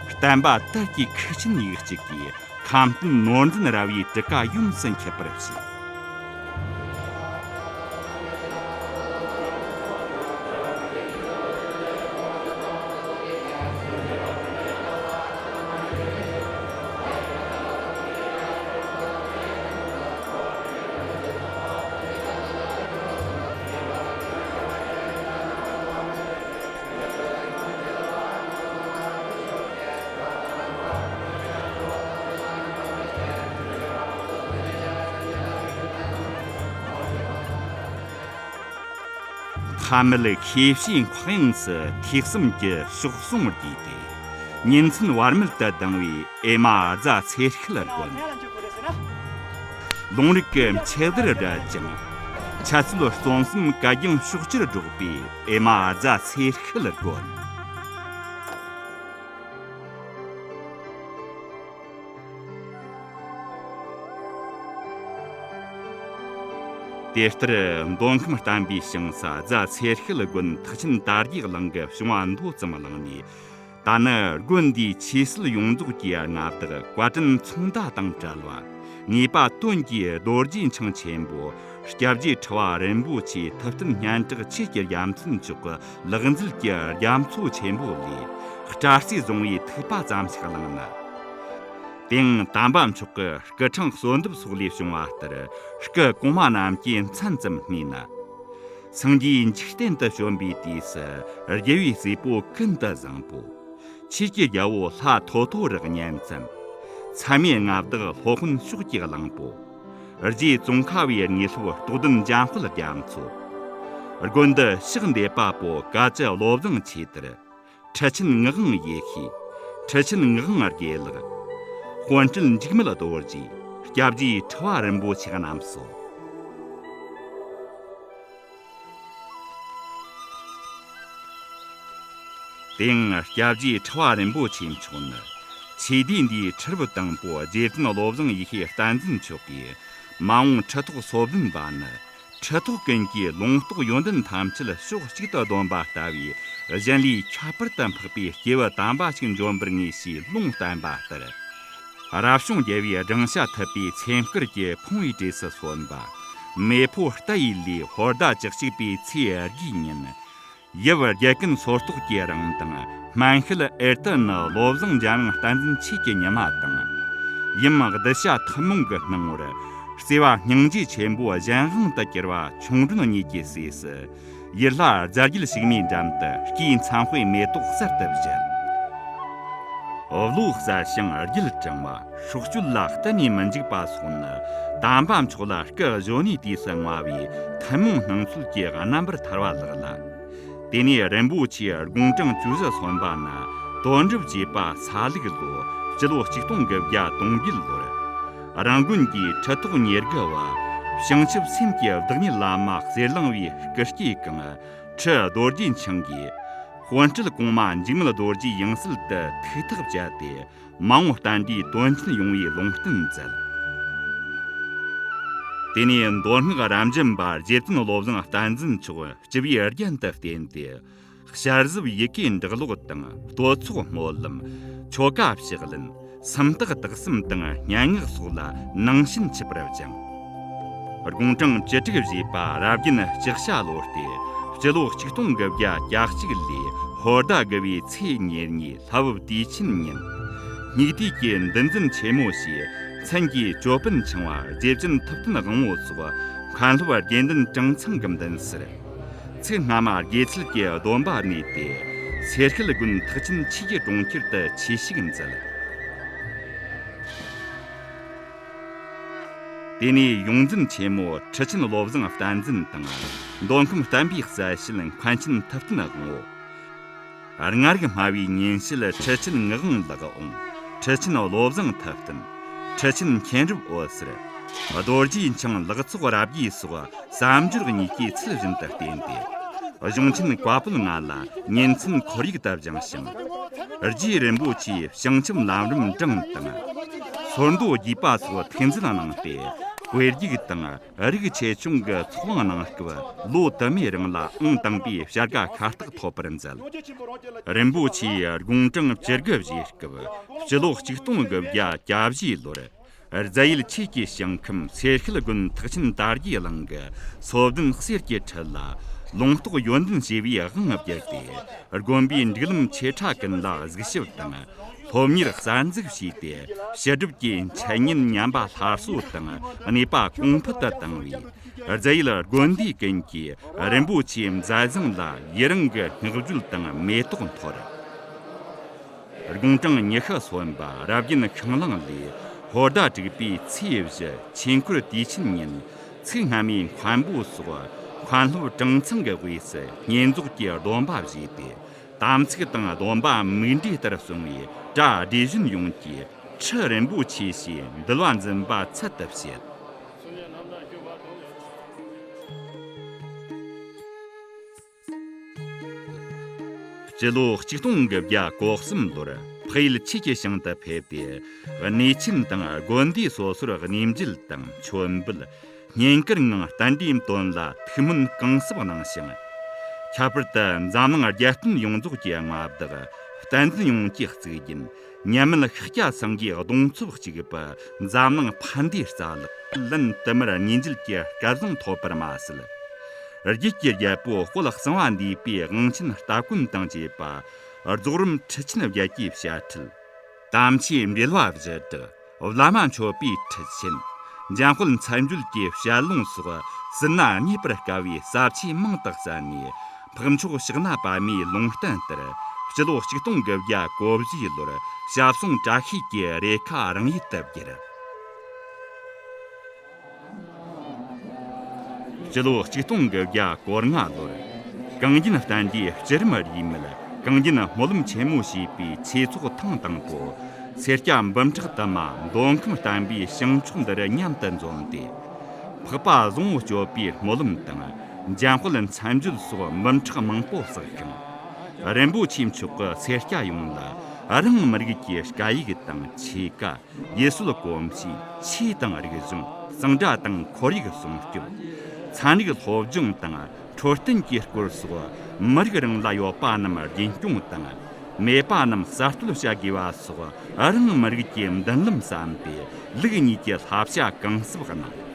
བསྟན་པ་དར་གྱི་ཁུག་ཆེན་ཡིག་གཅིག་གིས། ཁམས་བསྟན་ནོར་འཛིན་ར་བའི་གྲུ་ཁ་ཡོངས་སུ་འཁྱུད་པར་བྱས། ཐ་མལ་ཤེས་བྱའི་མཁའ་དབྱིངས་སུ་ཐེག་གསུམ་གྱི་ཕྱོགས་ཟུང་བསྡུས་ཏེ། ཉིན་མཚན་བར་མེད་དུ་ལྡང་བའི་ཨེ་མ་རྫ་ཚེ་སྐལ་དགོན། ལུང་རིགས་ཀྱི་མཆེ་བརྡར་བསྒྲལ་ཅིང་། འཆད་རྩོད་རྩོམ་གསུམ་གད་རྒྱངས་ཕྱོགས་བཅུར་སྒྲོག་པའི་ཨེ་མ་རྫ་ཚེ་སྐལ་དགོན། དེ་ལྟར་མདོ་ཁམས་བསྟན་པའི་ཞིང་ས་རྫ་ཚེ་སྐལ་དགོན་ཐེག་ཆེན་དར་རྒྱས་གླིང་གི་བྱུང་བ་མདོ་ཙམ་བླངས་ནས། ད་ནི་དགོན་འདིའི་ཆོས་སྲིད་ཡོངས་རྫོགས་ཀྱི་མངའ་བདག་བཀའ་དྲིན་མཚུངས་ཟླ་དང་བྲལ་བ། ངེས་པ་དོན་གྱི་རྡོ་རྗེ་འཆང་ཆེན་པོ་སྐྱབས་རྗེ་ཁྲི་བ་རིན་པོ་ཆེ་ཐུབ་བསྟན་སྙན་གྲགས་ཆོས་ཀྱི་རྒྱལ་མཚན་མཆོག་གི་ལག་མཛུལ་གྱི་རྒྱ་མཚོ་ཆེན་པོ་ལས་སྐྲ་རྩེ་བཟུང་བའི་ཐིགས་པ་ཙམ་ཞིག་བླངས་ན། དེའང་དམ་པ་མཆོག་གི་སྐུ་ཕྲེང་གསོལ་འདེབས་སོགས་ལས་བྱུང་བ་ལྟར་སྐུ་གོང་མ་རྣམས་ཀྱི་མཚན་ཙམ་སྨྲས་ན། སངས་རྒྱས་འཇིག་རྟེན་དུ་བྱོན་པའི་དུས་སུ་རྒྱལ་བའི་སྲས་པོ་ཀུན་ཏུ་བཟང་པོ། ཆོས་ཀྱི་རྒྱལ་པོ་ལྷ་ཐོ་ཐོ་རུ་བསྙེན་མཚམས། མཚམས་མེད་མངའ་བདག་སློབ་དཔོན་ཕྱོགས་ཀྱི་གླང་པོ། རྗེ་ཙོང་ཁ་བའི་དངོས་སློབ་རྟོགས་ལྡན་འཇམ་དཔལ་རྒྱ་མཚོ། དགོན་འདི་ཕྱག་འདེབས་པ་པོ་བཀའ་བཅུ་བློ་བཟང་ཆོས་དར། ཁྲི་ཆེན་ངག་དབང་ཡེ་ཤེས། ཁྲི་ཆེན་ངག་དབང་དགེ་ལེགས། དཔོན་སྤྲུལ་འཇིགས་མེད་རྡོ་རྗེ། སྐྱབས་རྗེ་ཁྲི་བ་རིན་པོ་ཆེ་རྣམས་སོ། དེ་ཡང་སྐྱབས་རྗེ་ཁྲི་པ་རིན་པོ་ཆེ་མཆོག་ནི། ཆོས་སྡེ་འདིའི་ཁྲི་རབས་དང་པོ་རྗེ་བཙུན་བློ་བཟང་ཡེ་ཤེས་བསྟན་འཛིན་མཆོག་གིས་མ་འོངས་ཁྲི་ཐོག་སོ་བདུན་པ་ནི། ཁྲི་ཐོག་ཀུན་གྱི་ལུང་རྟོགས་ཡོན་ཏན་ཐམས་ཅད་ཕྱོགས་གཅིག་ཏུ་བསྡོམས་པ་ལྟ་བུའི་གཞན་ལས་ཁྱད་པར་དུ་འཕགས་པའི་སྐྱེས་བུ་དམ་པ་ཞིག་འབྱོན་པར་ངེས་ཞེས་ལུང་བསྟན་པ་ལྟར། རབ་བྱུང་རྒྱལ་བའི་སྦྲང་ཤ་ཐུབ་པའི་ཚེམས་དཀར་གྱི་ཕུང་བོའི་གྲས་སུ་སོན་པ། མེ་ཕོ་རྟ་ཡི་ལས་ཧོར་ཟླ་བཅུ་གཅིག་པའི་ཚེས་དགུའི་ཉིན། ཡབ་རྒྱལ་ཀུན་སོར་རྟོག་གི་རིང་དང་སྨན་ཤུལ་ཨེར་ཏི་ནི་བློ་བཟང་འཇམ་དབྱངས་བསྟན་འཛིན་ཆོས་ཀྱི་ཉི་མ་དང་། ཡུམ་གདུལ་བྱ་ཐུན་མོང་གི་སྣང་ངོར་བརྩེ་བ་སྙིང་རྗེ་ཆེན་པོ་གཞན་དབང་དུ་གྱུར་པ་ཆུང་མགྲོན་གཉིས་ཀྱི་སྲས་སུ། ཡུལ་ལྷ་རྫ་རྒྱུད་ཕྱུག་མོའི་འགྲམ་དུ་སྐུའི་མཚན་དཔེའི་མེ་ཏོག་གསར་དུ་བཞད། བློ་གསལ་ཞིང་རྒྱུད་དྲང་བ། སྲོག་གཅོད་ལ་གཏན་ནས་མི་འཇིགས་པ་སོགས་ནི་དམ་པ་མཆོག་ལ་སྐུ་གཞོན་ནུའི་དུས་སུ་བསྔོ་བའི་ཐུན་མོང་སྣང་ཚུལ་གྱི་རྣམ་པར་ཐར་བ་ལགས་ལ། དེ་ནས་རིན་པོ་ཆེའི་དགུང་གྲངས་བཅུ་བཞི་སོན་པ་ན་དོན་གྲུབ་ཅེས་པ་ས་ལུག་ལོ། སྤྱི་ལོ་ཆིག་སྟོང་དགུ་བརྒྱ་དོན་བརྒྱད་ལོར། རང་དགོན་གྱི་ཁྲི་ཐོག་ཉེར་དགུ་བ། བྱང་ཆུབ་སེམས་ཀྱི་བདག་ཉིད་བླ་མ་གསེར་གླིང་པའི་སྐུ་སྐྱེས་གང་། ཁྲི་རྡོ་རྗེ་འཆང་གིས། དཔོན་སྤྲུལ་གོང་མ་འཇིགས་མེད་རྡོ་རྗེའི་ཡང་སྲིད་དུ་ཐུགས་ཐག་བཅད་དེ། མ་འོངས་བསྟན་པའི་དོན་ཆེན་ཡོང་བའི་ལུང་བསྟན་མཛད། དེ་ནས་མདོ་སྔགས་རབ་འབྱམས་པ་རྗེ་བཙུན་བློ་བཟང་བསྟན་འཛིན་མཆོག་སྤྱི་བོའི་རྒྱན་དུ་བསྟེན་ཏེ། བྱ་གཟུབ་ཡི་གེ་འབྲི་ཀློག་དང་བསྟོད་ཚོགས་སྨོན་ལམ། ཆོ་ག་ཕྱག་ལེན། སུམ་རྟགས་དག་གསུམ་དང་སྙན་ངག་སོགས་ལ་ནང་བྱོན་ཆིབས་པར་བཅངས། དགུང་གྲངས་བཅུ་དྲུག་བཞེས་པ་རབ་རྒྱན་ལྕགས་བྱ་ལོ་སྟེ། སྤྱི་ལོ་ཆིག་སྟོང་དགུ་བརྒྱ་གྱ་གཅིག་ལོའི་ཧོར་ཟླ་དགུ་བའི་ཚེས་ཉེར་གཉིས་ལྷ་བབས་དུས་ཆེན་ཉིན། སྙིགས་དུས་ཀྱི་འདུལ་འཛིན་ཆེན་མོ་ཞེས་མཚན་གྱི་ཅོད་པན་འཆང་བ་རྗེ་བཙུན་ཐུབ་བསྟན་དབང་པོ་སོགས་མཁན་སློབ་དགེ་འདུན་གྲངས་ཚང་གི་མདུན་སར། ཚེ་སྔ་མ་དགེ་ཚུལ་གྱི་སྡོམ་པ་ནུས་ཏེ། སེར་ཤུལ་དགོན་ཐེག་ཆེན་ཆོས་ཀྱི་གྲོང་ཁྱེར་དུ་ཆོས་ཞུགས་མཛད། དེ་ནས་ཡོངས་འཛིན་ཆེན་མོ་ཁྲི་ཆེན་བློ་བཟང་བསྟན་འཛིན་དང་། མདོ་ཁམས་བསྟན་པའི་རྩ་ཞུ་མཁན་ཆེན་ཐུབ་བསྟན་དབང་པོ། སྔར་གྱི་སྨྲ་བའི་ཉན་བཤད་ཁྲི་ཆེན་ངག་དབང་ལག་དབང་། ཁྲི་ཆེན་བློ་བཟང་ཐུབ་བསྟན། ཁྲི་ཆེན་མཁྱེན་རབ་འོད་ཟེར། རྡོ་རྗེ་འཆང་ལག་ཚོགས་རབ་རྒྱས་སོགས་བསམ་སྦྱོར་གཉིས་ཀྱི་ཚུལ་བཞིན་དུ་བསྟེན་ཏེ། གཞུང་ཆེན་བཀའ་པོད་ལྔ་ལ་ཉིན་མཚན་ཁོར་ཡུག་ཏུ་སྦྱངས་ཤིང་། རྗེ་རིན་པོ་ཆེའི་བྱང་ཆུབ་ལམ་རིམ་བགྲངས་དང་། སོར་མདོ་རྒྱས་པ་སོགས་ཐུགས་འཛིན་གནང་སྟེ། དཔེ་རྒྱུགས་དང་། རིགས་ཆེ་ཆུང་གི་ཚོགས་དབང་གནང་སྐབས། ལོ་དུ་མའི་རིང་ལ་ཨང་དང་པོའི་བྱ་དགའ་ཤ་སྟག་ཐོབ་པར་མཛད། རིན་པོ་ཆེའི་དགུང་གྲངས་བཅུ་དགུ་བཞེས་སྐབས། སྤྱི་ལོ་ཆིག་སྟོང་དགུ་བརྒྱ་གྱ་བཞིའི་ལོར། རྫ་ཡུལ་ཆོས་ཀྱི་ཞིང་ཁམས་སེར་ཤུལ་དགོན་ཐེག་ཆེན་དར་རྒྱས་གླིང་གི་སོ་བདུན་གསེར་གྱི་ཁྲི་ལ། ལུང་རྟོགས་ཡོན་ཏན་ཞེས་པའི་དབང་བསྒྱུར་ཏེ། དགོན་པའི་སྒྲིག་ལམ་ཆེ་ཕྲ་ཀུན་ལ་གཟིགས་ཞིབ་དང་། སློབ་གཉེར་གསར་འཛུགས་བྱས་ཏེ། ཕྱི་སྒྲུབ་ཀྱི་འཆད་ཉན་ཉམས་པ་སླར་གསོ་དང་གནས་པ་གོང་འཕེལ་དུ་བཏང་བས། རྫ་ཡུལ་དགོན་སྡེ་ཀུན་གྱིས་རིན་པོ་ཆེའི་མཛད་བཟང་ལ་ཡི་རང་གི་བསྔགས་བརྗོད་དང་མེ་ཏོག་འཐོར། དགུང་གྲངས་ཉི་ཤུ་སོན་པ་རབ་རྒྱན་ཤིང་གླིང་ལས་ཧོར་ཟླ་དྲུག་པའི་ཚེས་བཞི་ཆོས་འཁོར་དུས་ཆེན་ཉིན། ཚིག་སྔ་མའི་མཁན་པོ་སོགས་མཁན་སློབ་གྲངས་ཚང་གི་དབུས་སུ་བསྙེན་རྫོགས་ཀྱི་སྡོམ་པ་བཞེས་ཏེ། དམ་ཚིག་དང་སྡོམ་པ་མིག་འབྲས་ལྟར་བསྲུང་བའི་གྲྭ་སྡེ་གཞོན་ཡོངས་ཀྱིས་ཁྲི་རིན་པོ་ཆེ་ཞེས་འདུལ་བ་འཛིན་པ་ཚུལ་དུ་བྱེད། སྤྱི་ལོ་ཆིག་སྟོང་དགུ་བརྒྱ་གོ་གསུམ་ལོར་འཕགས་ཡུལ་ཆོས་ཀྱི་ཞིང་དུ་ཕེབས་ཏེ། གནས་ཆེན་དང་དགོན་སྡེ་སོ་སོར་གནས་མཇལ་དང་མཆོད་འབུལ། བསྙེན་བཀུར་ངང་རྟེན་འབྲེལ་དོན་ལ་ཐུགས་སྨོན་གང་གསབ་གནང་ཞིང་། ཁྱད་པར་དུ་འཛམ་གླིང་རྒྱལ་བསྟན་ཡོངས་རྫོགས་ཀྱི་མངའ་བདག་བསྟན་འཛིན་ཡོངས་ཀྱི་གཙུག་རྒྱན་ཉི་མེད་ཤཱཀྱ་སེང་གེའི་གདུང་འཚོབ་གཅིག་པུ་འཛམ་གླིང་ཕན་བདེའི་རྩ་ལག་ལན་དུ་མར་ཉིན་འཇལ་གྱི་སྐལ་བཟང་ཐོབ་པར་མ་ཟད། རྒྱུད་ཀྱི་རྒྱལ་པོ་དཔལ་གསང་བ་འདུས་པའི་དབང་ཆེན་སྟ་གོན་དང་བཅས་པ། རྫོགས་རིམ་ཁྲི་ཆེན་བརྒྱད་ཀྱི་བཤད་ཁྲིད། དམ་ཆོས་འབྲེལ་བ་བཞི་བསྒྲུབ། བླ་མ་མཆོད་པའི་ཁྲིད་ཆེན། འཇམ་དཔལ་མཚན་བརྗོད་ཀྱི་བཤད་ལུང་སོགས་ཟིན་ན་རྙེད་པར་དཀའ་བའི་ཟབ་ཆོས་མང་དུ་བསྩལ་ནས། འཕགས་མཆོག་ཕྱག་ན་པདྨའི་ལུང་བསྟན་ལྟར་སྤྱི་ལོ་ཆིག་སྟོང་དགུ་བརྒྱ་གོ་བཞིའི་ལོར་ཞབས་ཟུང་བཀྲ་ཤིས་ཀྱི་རེ་ཁཱ་རང་ཡུལ་དུ་བསྒྱུར། སྤྱི་ལོ་ཆིག་སྟོང་དགུ་བརྒྱ་གོ་ལྔ་ལོར། གངས་ཅན་བསྟན་རྒྱས་བསྐྱུར་རིམ་རིས་མེད་གངས་ཅན་སྨོན་ལམ་ཆེན་མོ་ཞེས་པའི་ཆོས་ཚོགས་ཐེངས་དང་པོ། སེར་སྐྱ་འབུམ་ཕྲག་དུ་མ་མདོ་ཁམས་བསྟན་པའི་བྱང་ཕྱོགས་འདིར་མཉམ་དུ་འཛོམས་ཏེ། འཕགས་པ་བཟང་པོ་སྤྱོད་པའི་སྨོན་ལམ་དང་། འཇམ་དཔལ་མཚན་བརྗོད་སོགས་འབུམ་ཕྲག་མང་པོ་བསགས་ཤིང་། རིན་པོ་ཆེ་མཆོག་གི་སེར་སྐྱ་ཡོངས་ལ་རང་མི་རིགས་ཀྱི་སྐད་ཡིག་དང་ཆོས་ཀ། ཡུལ་སྲོལ་གོམས་གཤིས། ཆོས་དང་རིག་གཞུང་། གཙང་སྦྲ་དང་ཁོར་ཡུག་སྲུང་སྐྱོབ། ཚན་རིག་སློབ་སྦྱོང་དང་འཕྲོད་བསྟེན་གྱི་སྐོར་སོགས་མི་རིགས་རང་ལ་ཡོད་པ་རྣམས་རྒྱུན་སྐྱོང་དང་། མེད་པ་རྣམས་གསར་གཏོད་བྱ་དགོས་པ་སོགས་རང་མི་རིགས་ཀྱི་མདུན་ལམ་བསམ་པའི་ལུགས་གཉིས་ཀྱི་བསླབ་བྱ་གང་གསབ་གནང་།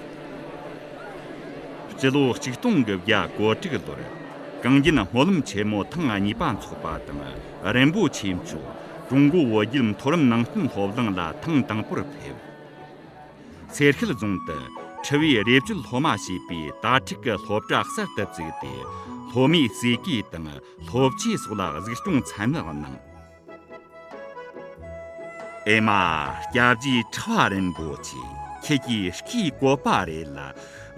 སྤྱི་ལོ་ཆིག་སྟོང་དགུ་བརྒྱ་གོ་དྲུག་ལོར་གངས་རྒྱན་སྨོན་ལམ་ཆེན་མོ་ཐེངས་གཉིས་པ་འཚོགས་པ་དང་། རིན་པོ་ཆེ་མཆོག་ཀྲུང་གོ་བོད་བརྒྱུད་མཐོ་རིམ་ནང་བསྟན་སློབ་གླིང་ལ་ཐེངས་དང་པོར་ཕེབས། སེར་ཤུལ་རྫོང་དུ་ཁྲི་བའི་རས་བཅད་སློབ་མ་ཞེས་པའི་དྭ་ཕྲུག་གི་སློབ་གྲྭ་གསར་དུ་བཙུགས་ཏེ། སློབ་མའི་ཟས་གོས་དང་སློབ་ཆས་སོགས་ལ་གཟིགས་སྐྱོང་ཚད་མེད་གནང་། ཨེ་མ། སྐྱབས་རྗེ་ཁྲི་བ་རིན་པོ་ཆེ། ཁྱེད་ཀྱི་སྐུའི་བཀོད་པ་རེ་ལ་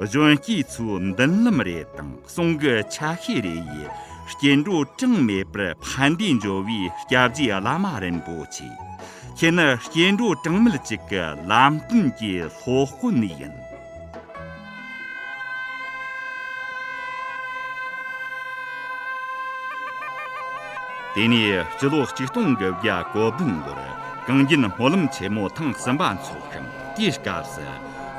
གཞོན་སྐྱེས་ཚོའི་མདུན་ལམ་རེ་དང་གསུང་གི་ཆ་ཤས་རེ་ཡིས་སྐྱེ་འགྲོ་གྲངས་མེད་པར་ཕན་བདེ་འབྱོར་བའི་སྐྱབས་རྗེ་བླ་མ་རིན་པོ་ཆེ། ཁྱེད་ནི་སྐྱེ་འགྲོ་གྲངས་མེད་ཅིག་གི་ལམ་སྟོན་གྱི་སློབ་དཔོན་ཡིན། དེ་ནས་སྤྱི་ལོ་ཆིག་སྟོང་དགུ་བརྒྱ་གོ་བདུན་ལོར་གངས་རྒྱན་སྨོན་ལམ་ཆེན་མོ་ཐེངས་གསུམ་པ་འཚོགས་ཤིང་། དེའི་སྐབས་སུ་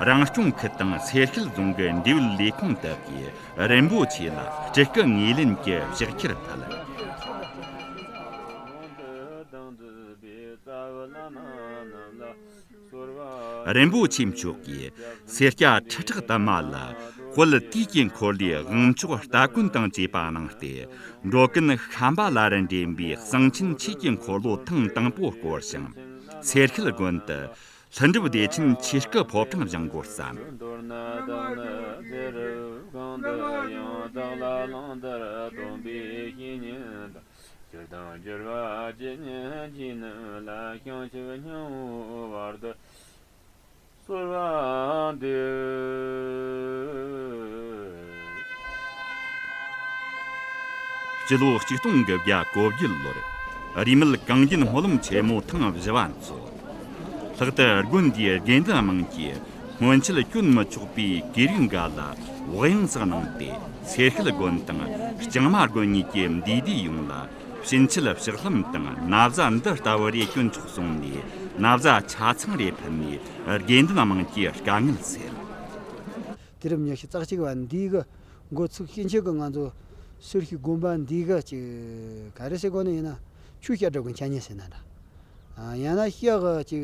རང་སྐྱོང་ཁུལ་དང་སེར་ཤུལ་རྫོང་གི་འབྲེལ་ཡོད་ལས་ཁུངས་དག་གིས་རིན་པོ་ཆེ་ལ་སྤྲུལ་སྐུ་ངོས་ལེན་གྱི་ཕྱག་འཁྱེར་ཕུལ། རིན་པོ་ཆེ་མཆོག་གིས་སེར་སྐྱ་ཁྲི་ཕྲག་དུ་མ་ལ་དཔལ་དུས་ཀྱི་འཁོར་ལོའི་དབང་ཆོག་སྟ་གོན་དང་བཅས་པ་གནང་སྟེ། འགྲོ་ཀུན་ཤམ་བྷ་ལ་རུ་འདྲེན་པའི་གསང་ཆེན་ཆོས་ཀྱི་འཁོར་ལོ་ཐེངས་དང་པོ་བསྐོར་ཞིང་། སེར་ཤུལ་དགོན་དུ་ལྷུན་གྲུབ་བདེ་ཆེན་ཆོས་སྐུ་ཕོ་བྲང་བཞེངས་དགོས་བསམ། མདོར་ན་བདག་ནི་ཚེ་རབས་གང་དུ་ཡང་བདག་ལ་བླང་དོར་སྟོན་པའི་བཤེས་གཉེན་དང་། སྤྱིར་དང་འགྱུར་བ་ཇི་སྙེད་ཅིག་རྣམས་ལ་བྱང་ཆུབ་སྙིང་པོའི་བར་དུ་གསོལ་བ་འདེབས། སྤྱི་ལོ་ཆིག་སྟོང་དགུ་བརྒྱ་གོ་བརྒྱད་ལོར་རིས་མེད་གངས་རྒྱན་སྨོན་ལམ་ཆེན་མོ་ཐེངས་བཞི་པ་འཚོགས། ལྷག་ཏུ་དགོན་འདིའི་དགེ་འདུན་དམངས་ཀྱིས་སྔོན་ཆད་སྐྱོན་མི་ཆོག་པའི་གོས་རིགས་འགའ་ལ་བག་ཡངས་སུ་གནང་སྟེ། སེར་ཤུལ་དགོན་དང་ལྕང་མ་དགོན་གཉིས་ཀྱི་འདུས་སྡེ་ཡོངས་ལ་ཕྱིན་ཆད་ཕྱག་ལྷམ་དང་ན་བཟའ་འདི་ལྟ་བུ་རེ་སྐྱོན་ཆོག་གསུངས་ནས། ན་བཟའ་ཆ་ཚང་རེ་ཕུལ་ནས་དགེ་འདུན་དམངས་ཀྱི་དཀའ་ངལ་སེལ། དུས་རབས་ཉི་ཤུ་རྩ་གཅིག་པ་འདི་གི་འགོ་ཚུགས་ཕྱིན་ཆད་ཀྱི་ང་ཚོ་སེར་ཤུལ་དགོན་པ་འདི་གི་ཅིག་ག་རེ་ཟེར་དགོས་ནི་ཡིན་ན། ཆོས་བཤད་གྲྭ་གི་འཆད་ཉན་ཟེར་ན་འདྲ། ཡང་ན་ཤག་ཅིག་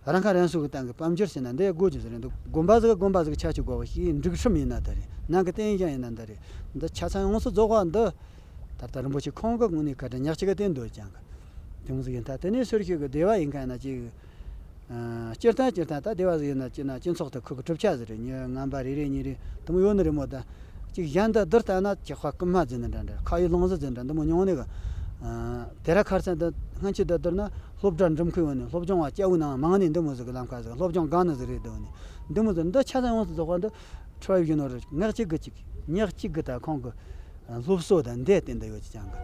རང་ཁ་རང་གསོ་གི་སྟེང་གི་དཔལ་འབྱོར་ཟེར་ན་འདི་དགོས་ཀྱི་ཟེར་རེད། འདི་དགོན་པ་ཟིག་དགོན་པ་ཟིག་ཆགས་ཀྱི་དགོས་པ་ཞིག་སྒྲིག་ཁྲིམས་ཡིན་ན་ད་རེད། ནང་གི་རྟེན་བཞེངས་ཡིན་ན་ད་རེད། འདི་ཆ་ཚང་ཡོངས་སུ་རྫོགས་པ་འདི་ད་ལྟ་རིན་པོ་ཆེ་ཁོང་གི་ངོས་ནས་ག་འདྲ་ཉག་གཅིག་གི་བསྟན་འདོད་ཀྱང་གི་དེ་མོ་ཟིག་ཡིན། ད་དེ་ནས་སེར་ཤུལ་གི་སྡེ་བ་ཡིན་མཁན་ན་ཅིག་སྤྱིར་བཏང་སྤྱིར་བཏང་ད་སྡེ་བ་ཟིག་ཡིན་ན་སྤྱིར་ན་སྤྱི་ཚོགས་དེ་ཁུལ་གི་གྲུབ་ཆ་ཟིག་རེད། ཉི་ལྔ་པ་རེ་རེ་གཉིས་རེ་དེ་མོ་ཡོད་ནི་རེད་མོད། ད་ཅིག་གཞན་དུ་བསྡུར་ལྟ་ན་ཅིག་ཧ་རྐུན་མ་ཟེར་ནི་འདྲ་འདྲ། ཁ་ཡི་ལོང་ཟི་ཟེར་འདྲ་འདི་མོ་ཉུང་ནི་གི། དེ་ར་ཁར་ཚན་དུ་སྔན་ཆད་དུ་བསྡུར་ན་སློབ་གྲྭ་འགྲིམ་མཁན་ཡོད་ནི། སློབ་སྦྱོང་བ་སྐྱ་བོའི་ནང་མང་ནི་འདི་མོ་ཟིག་གི་ལམ་ཁ་ཟིག་སློབ་སྦྱོང་གང་ནི་ཟིག་རེད་འདུག་ནི། འདི་མོ་ཟིག་འདི་ཆ་ཚང་ཡོངས་སུ་རྫོགས་པ་འདི་ཁྲོ་བའི་བཞིན་ནོ་རེད། ཉག་གཅིག་གི་ཅིག་ཉག་གཅིག་གི་ད་ཁོང་གི་སློབ་གསོ་དང་འདི་བསྟན་དུ་ཡོད་ཅི་ཅང་གི།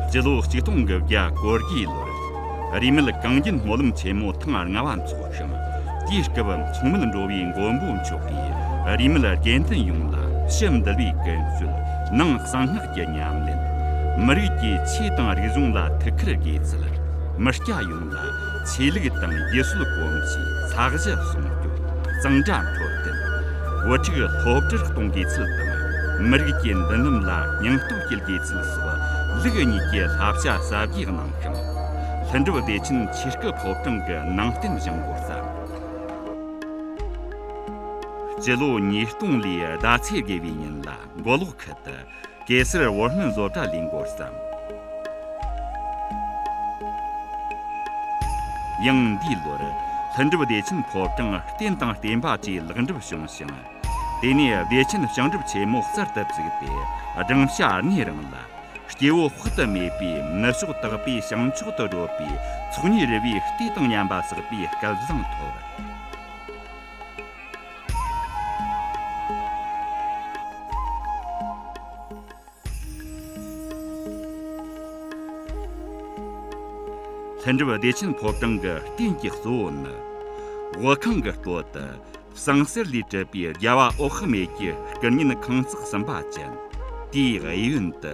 སྤྱི་ལོ་ཆིག་སྟོང་དགུ་བརྒྱ་གོ་དགུ་ལོར་རིས་མེད་གངས་རྒྱན་སྨོན་ལམ་ཆེན་མོ་ཐེངས་ལྔ་པ་འཚོགས་ཤིང་། དེའི་སྐབས་མཚུངས་མེད་འགྲོ་བའི་མགོན་པོ་མཆོག་གིས་རིས་མེད་དགེ་འདུན་ཡོངས་ལ་ཕྱི་འདུལ་བའི་ཀུན་སྤྱོད། ནང་གསང་སྔགས་ཀྱི་ཉམས་ལེན། མི་རིགས་ཀྱི་ཆོས་དང་རིག་གཞུང་ལ་ཐུགས་ཁུར་དགོས་ཚུལ། མི་སྐྱ་ཡོངས་ལ་ཆོས་ལུགས་དང་ཡུལ་སྲོལ་གོམས་གཤིས། ས་གཞི་སྲུང་སྐྱོབ། གཙང་སྦྲ་འཕྲོད་བསྟེན། བུ་ཕྲུག་སློབ་གྲྭར་གཏོང་དགོས་ཚུལ་དང་། མི་རིགས་ཀྱི་མདུན་ལམ་ལ་སྙིང་སྟོབས་སྐྱེད་དགོས་ཚུལ་སོགས་ལུགས་གཉིས་ཀྱི་བསླབ་བྱ་ཟབ་རྒྱས་གནང་ཞིང་། ལྷུན་གྲུབ་བདེ་ཆེན་ཆོས་སྐུ་ཕོ་བྲང་གི་ནང་རྟེན་བཞེངས་དགོས་བསམ། སྤྱི་ལོ་ཉིས་སྟོང་ལོའི་ཟླ་ཚེས་དགུ་བའི་ཉིན་ལ་མགོ་ལོག་ཁུལ་དུ་གེ་སར་བོར་སྨན་བཟོ་གྲྭ་ལས་འགོ་བརྩམས། ཡང་འདིའི་ལོར་ལྷུན་གྲུབ་བདེ་ཆེན་ཕོ་བྲང་རྟེན་དང་བརྟེན་པ་བཅས་ལེགས་འགྲུབ་བྱུང་ཞིང་། དེ་ནས་བདེ་ཆེན་ལྕགས་འགྲབ་ཆེན་མོ་གསར་དུ་བཙུགས་ཏེ་སྦྲང་ཤ་གནས་རིང་ལ་སྐྱེ་བོ་དཔག་ཏུ་མེད་པའི་ནུབ་ཕྱོགས་དག་པའི་བྱང་ཕྱོགས་དུ་བགྲོད་པའི་ཚོགས་གཉིས་རི་བོའི་ལྟས་དང་མཉམ་པ་བསགས་པའི་སྐལ་བཟང་ཐོབ། ལྷུན་གྲུབ་བདེ་ཆེན་ཕོ་བྲང་གི་རྟེན་གྱི་གཙོ་བོ་ནི། དབུ་ཁང་གི་སྟོད་དུ་ཟངས་གསེར་ལས་གྲུབ་པའི་རྒྱལ་བ་འོད་དཔག་མེད་ཀྱི་སྐུ་བརྙན་ཁང་བརྩེགས་གསུམ་པ་ཅན། དེའི་གཡས་གཡོན་དུ་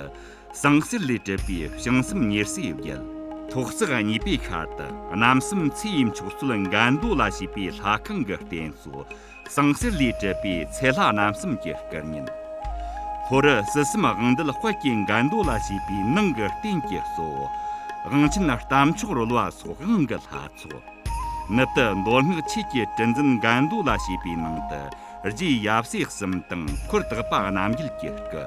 ཟངས་གསེར་ལས་གྲུབ་པའི་བྱང་སེམས་ཉེར་སྲས་བརྒྱད། ཐོག་བརྩེགས་གཉིས་པའི་ཤར་དུ་གནམ་མཚམས་ཚེ་ཡི་མཆོག་སྩོལ་འགལ་འདུ་ལ་ཞེས་པའི་ལྷ་ཁང་གི་རྟེན་གཙོ་ཟངས་གསེར་ལས་གྲུབ་པའི་ཚེ་ལྷ་རྣམ་གསུམ་གྱི་སྐུ་བརྙན། ལྷོ་རུ་སྲིད་གསུམ་དབང་འདུས་དཔལ་གྱི་འགལ་འདུ་ལ་ཞེས་པའི་ནང་གི་རྟེན་གྱི་གཙོ་བོ་དབང་ཆེན་རྟ་མཆོག་རོལ་བ་སོགས་དབང་གི་ལྷ་ཚོགས། ནུབ་ཏུ་མདོ་སྔགས་ཆོས་ཀྱི་དྲི་འཛིན་འགལ་འདུ་ལ་ཞེས་པའི་ནང་དུ་རྗེ་ཡབ་སྲས་གསུམ་དང་འཁོར་དག་པ་རྣམ་བརྒྱད་ཀྱི་སྐུ།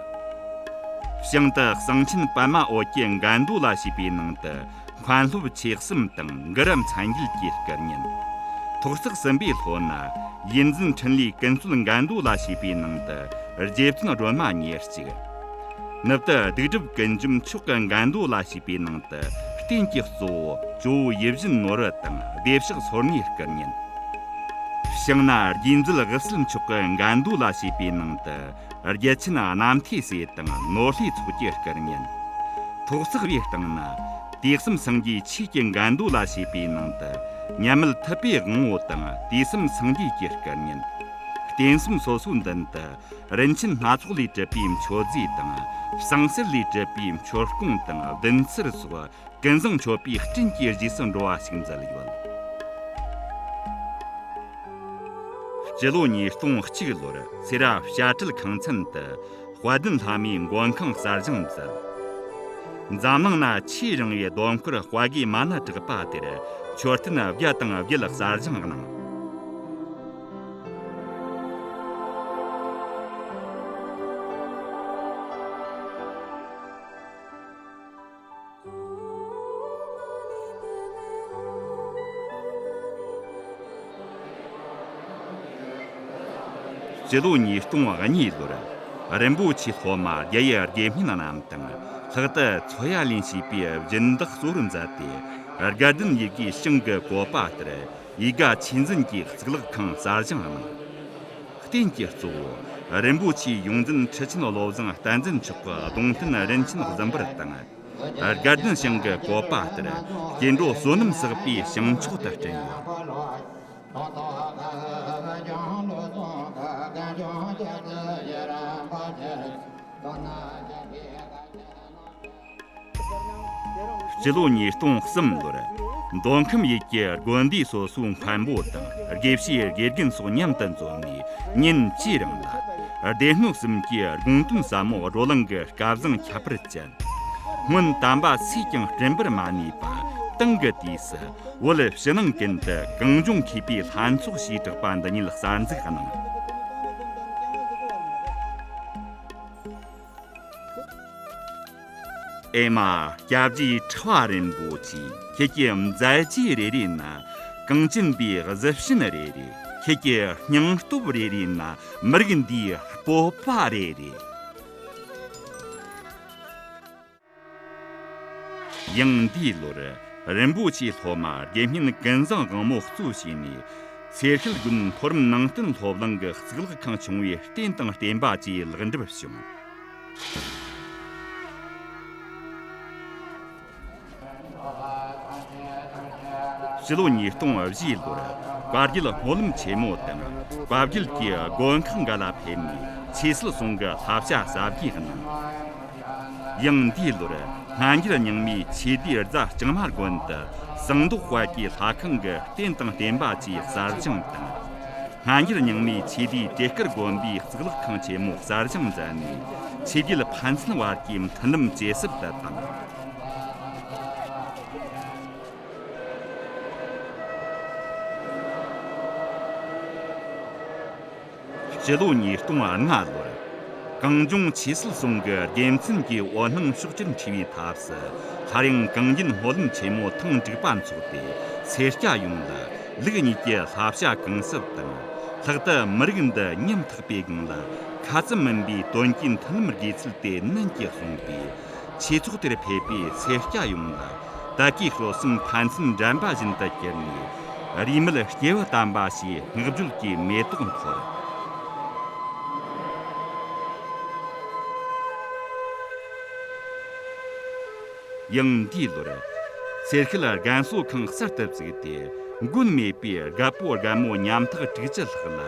བྱང་དུ་གསང་ཆེན་པདྨ་འོད་ཀྱི་འགལ་འདུ་ལ་ཞེས་པའི་ནང་དུ་མཁན་སློབ་ཆོས་གསུམ་དང་གུ་རུ་མཚན་བརྒྱད་ཀྱི་སྐུ་བརྙན། ཐོག་བརྩེགས་གསུམ་པའི་ལྷོ་ན་ཡིད་འཛིན་འཕྲིན་ལས་ཀུན་སྩོལ་འགལ་འདུ་ལ་ཞེས་པའི་ནང་དུ་རྗེ་བཙུན་སྒྲོལ་མ་ཉེར་གཅིག། ནུབ་ཏུ་སྡིག་སྒྲིབ་ཀུན་འཇོམས་མཆོག་གི་འགལ་འདུ་ལ་ཞེས་པའི་ནང་དུ་རྟེན་གྱི་གཙོ་བོ་ཇོ་བོ་ཡིད་བཞིན་ནོར་བུ་དང་བདེ་གཤེགས་སོར་མོའི་སྐུ་བརྙན། བྱང་ན་རྗེ་མཛེས་དབུ་གསལ་མཆོག་གི་འགལ་འདུ་ལ་ཞེས་པའི་ནང་དུ་རྒྱལ་ཆེན་རྣམ་ཐོས་སྲས་དང་ནོར་ལྷའི་ཚོགས་ཀྱི་སྐུ་བརྙན། ཐོག་བརྩེགས་པའི་སྟེང་ན་དུས་གསུམ་སངས་རྒྱས་ཆོས་ཀྱི་འགལ་འདུ་ལ་ཞེས་པའི་ནང་དུ་མཉམ་མེད་ཐུབ་པའི་དབང་པོ་དང་དུས་གསུམ་སངས་རྒྱས་ཀྱི་སྐུ་བརྙན། རྟེན་གསུམ་སོ་སོའི་མདུན་དུ། རིན་ཆེན་སྣ་ཚོགས་ལས་གྲུབ་པའི་མཆོད་རྫས་དང་ཟངས་གསེར་ལས་གྲུབ་པའི་མཆོད་ཀོང་དང་བདུན་ཚར་སོགས་ཀུན་བཟང་མཆོད་པའི་སྤྲིན་གྱི་རྗེས་སུ་འགྲོ་བ་ཞིག་མཛད་ཡོད། སྤྱི་ལོ་ཉིས་སྟོང་གཅིག་ལོར་སེ་ར་བཤད་གྲྭའི་ཁང་ཚན་དུ་དཔལ་ལྡན་ལྷ་མོའི་མགོན་ཁང་གསར་བཞེངས་མཛད། འཛམ་གླིང་ན་ཆེས་རིང་བའི་ལྡོང་སྐོར་དཔལ་དགེ་མ་ཎི་གྲགས་པ་དེར་མཆོད་རྟེན་བརྒྱ་དང་བརྒྱད་གསར་བཞེངས་གནང་། སྤྱི་ལོ་ཉིས་སྟོང་གཉིས་ལོར་རིན་པོ་ཆེ་སློབ་མ་རྒྱ་ཡེ་དགེ་བསྙེན་རྣམས་དང་ལྷག་ཏུ་ཚོ་ཡ་ལེན་བྱས་པའི་སྦྱིན་བདག་གཙོ་བོར་མཛད་དེ། དགའ་ལྡན་ཡི་གེའི་ཞིང་གི་བཀོད་པ་ལྟར་ཡིག་དགའ་ཆོས་འཛིན་གྱི་གཙུག་ལག་ཁང་གསར་བཞེངས་གནང་། རྟེན་གྱི་གཙོ་བོ་རིན་པོ་ཆེའི་ཡོངས་འཛིན་ཁྲི་ཆེན་བློ་བཟང་བསྟན་འཛིན་མཆོག་གི་གདུང་རྟེན་རིན་ཆེན་གཟིམ་དཔར་དང་། དགའ་ལྡན་ཞིང་གི་བཀོད་པ་ལྟར་སྐྱེ་འགྲོ་བསོད་ནམས་བསགས་པའི་བྱང་ཆོག་ཏུ་བསྐྲུན་ཡོད། སྤྱི་ལོ་ཉིས་སྟོང་གསུམ་ལོར་མདོ་ཁམས་ཡུལ་གྱི་དགོན་སྡེ་སོ་སོའི་མཁན་པོ་དང་དགེ་བཤེས་དགེ་རྒན་སོགས་མཉམ་དུ་འཛོམས་ནས་ཉིན་བཅུའི་རིང་ལ་སྡེ་སྣོད་གསུམ་གྱི་དགོངས་དོན་ཟབ་མོ་བགྲོ་གླེང་གི་སྐལ་བཟང་ཁྱད་པར་ཅན། སྔོན་དམ་པ་སུས་ཀྱང་དྲན་པར་མ་ནུས་པ་དེང་གི་དུས་སུ་བོད་ཕྱི་ནང་ཀུན་ཏུ་གངས་ལྗོངས་མཁས་པའི་ལྷན་ཚོགས་ཞེས་གྲགས་པ་འདི་ཉིད་གསར་འཛུགས་གནང་། ཨེ་མ། སྐྱབས་རྗེ་ཁྲི་བ་རིན་པོ་ཆེ། ཁྱེད་ཀྱི་མཛད་རྗེས་རེ་རེ་ན་གངས་ཅན་པའི་གཟི་བྱིན་རེ་རེ། ཁྱེད་ཀྱི་སྙིང་སྟོབས་རེ་རེ་ན་མི་རིགས་འདིའི་སྤོབས་པ་རེ་རེ། ཡང་འདིའི་ལོར་རིན་པོ་ཆེའི་སློབ་མ་དགེ་བསྙེན་ཀུན་བཟང་དབང་མོ་གཙོ་བྱས་ནས་སེར་ཤུལ་དགོན་མཐོ་རིམ་ནང་བསྟན་སློབ་གླིང་གི་གཙུག་ལག་ཁང་ཆུང་བའི་རྟེན་དང་བརྟེན་པ་བཅས་ལེགས་འགྲུབ་བྱུང་། སྤྱི་ལོ་ཉིས་སྟོང་བཞིའི་ལོར་བཀའ་བརྒྱུད་སྨོན་ལམ་ཆེན་མོ་དང་བཀའ་བརྒྱུད་ཀྱི་དགོན་ཁག་འགའ་ལ་ཕེབས་ནས་ཆོས་སྲིད་ཟུང་གི་བསླབ་བྱ་ཟབ་རྒྱས་གནང་། ཡང་འདིའི་ལོར་སྔ་འགྱུར་རྙིང་མའི་ཆོས་སྡེ་རྫ་ལྕང་མ་དགོན་དུ་ཟངས་མདོག་དཔལ་གྱི་ལྷ་ཁང་གི་རྟེན་དང་བརྟེན་པ་བཅས་གསར་བཞེངས་དང་། སྔ་འགྱུར་རྙིང་མའི་ཆོས་སྡེ་བྲེ་དཀར་དགོན་པའི་གཙུག་ལག་ཁང་ཆེན་མོ་གསར་བཞེངས་མཛད་ནས་ཆོས་བརྒྱུད་ཕན་ཚུན་བར་གྱི་མཐུན་ལམ་ཇེ་ཟབ་ཏུ་བཏང་། སྤྱི་ལོ་ཉིས་སྟོང་ལྔ་ལོར་གངས་ལྗོངས་ཆོས་སྲིད་ཟུང་གི་དགེ་མཚན་གྱི་འོད་སྣང་ཕྱོགས་བཅུར་འཕྲོས་པའི་ཐབས་སུ་སླར་ཡང་གངས་རྒྱན་སྨོན་ལམ་ཆེན་མོ་ཐེངས་དྲུག་པ་འཚོགས་ཏེ། སེར་སྐྱ་ཡོངས་ལ་ལུགས་གཉིས་ཀྱི་བསླབ་བྱ་གང་ཟབ་དང་། ལྷག་ཏུ་མི་རིགས་འདི་ཉམ་ཐག་པའི་སྒང་ལ་ཁ་ཙམ་མིན་པའི་དོན་གྱི་མཐུན་ལམ་དགེ་ཚུལ་དེ་ནན་གྱིས་གསུངས་པས། ཆོས་ཚོགས་དེར་ཕེབས་པའི་སེར་སྐྱ་ཡོངས་ལ་དད་གུས་སྤྲོ་སེམས་ཕན་ཚུན་འགྲན་པ་བཞིན་དུ་གྱུར་ནས། རིས་མེད་སྐྱེས་བུ་དམ་པ་ཞེས་བསྔགས་བརྗོད་ཀྱི་མེ་ཏོག་འཐོར། ཡང་འདིའི་ལོར་སེར་ཤུལ་རྒན་གསོ་ཁང་གསར་དུ་བཙུགས་ཏེ། མགོན་མེད་པའི་རྒད་པོ་རྒད་མོ་ཉམ་ཐག་དྲུག་ཅུ་ལྷག་ལ་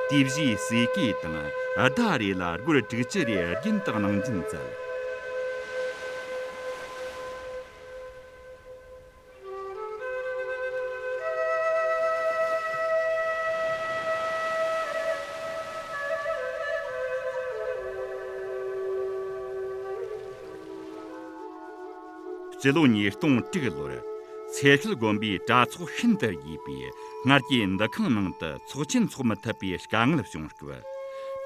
དུས་བཞིའི་ཟས་གོས་དང་ ཟླ་རེ་ལ་སྒོར་དྲུག་ཅུ་རེ་རྒྱུན་དུ་གནང་སྦྱིན་མཛད། སྤྱི་ལོ་ཉིས་སྟོང་དྲུག་ལོར། སེར་ཤུལ་དགོན་པའི་གྲྭ་ཚོགས་ཤིན་ཏུ་རྒྱས་པས་སྔར་གྱི་འདུ་ཁང་ནང་དུ་ཚོགས་ཆེན་འཚོགས་མི་ཐུབ་པའི་དཀའ་ངལ་བྱུང་སྐབས།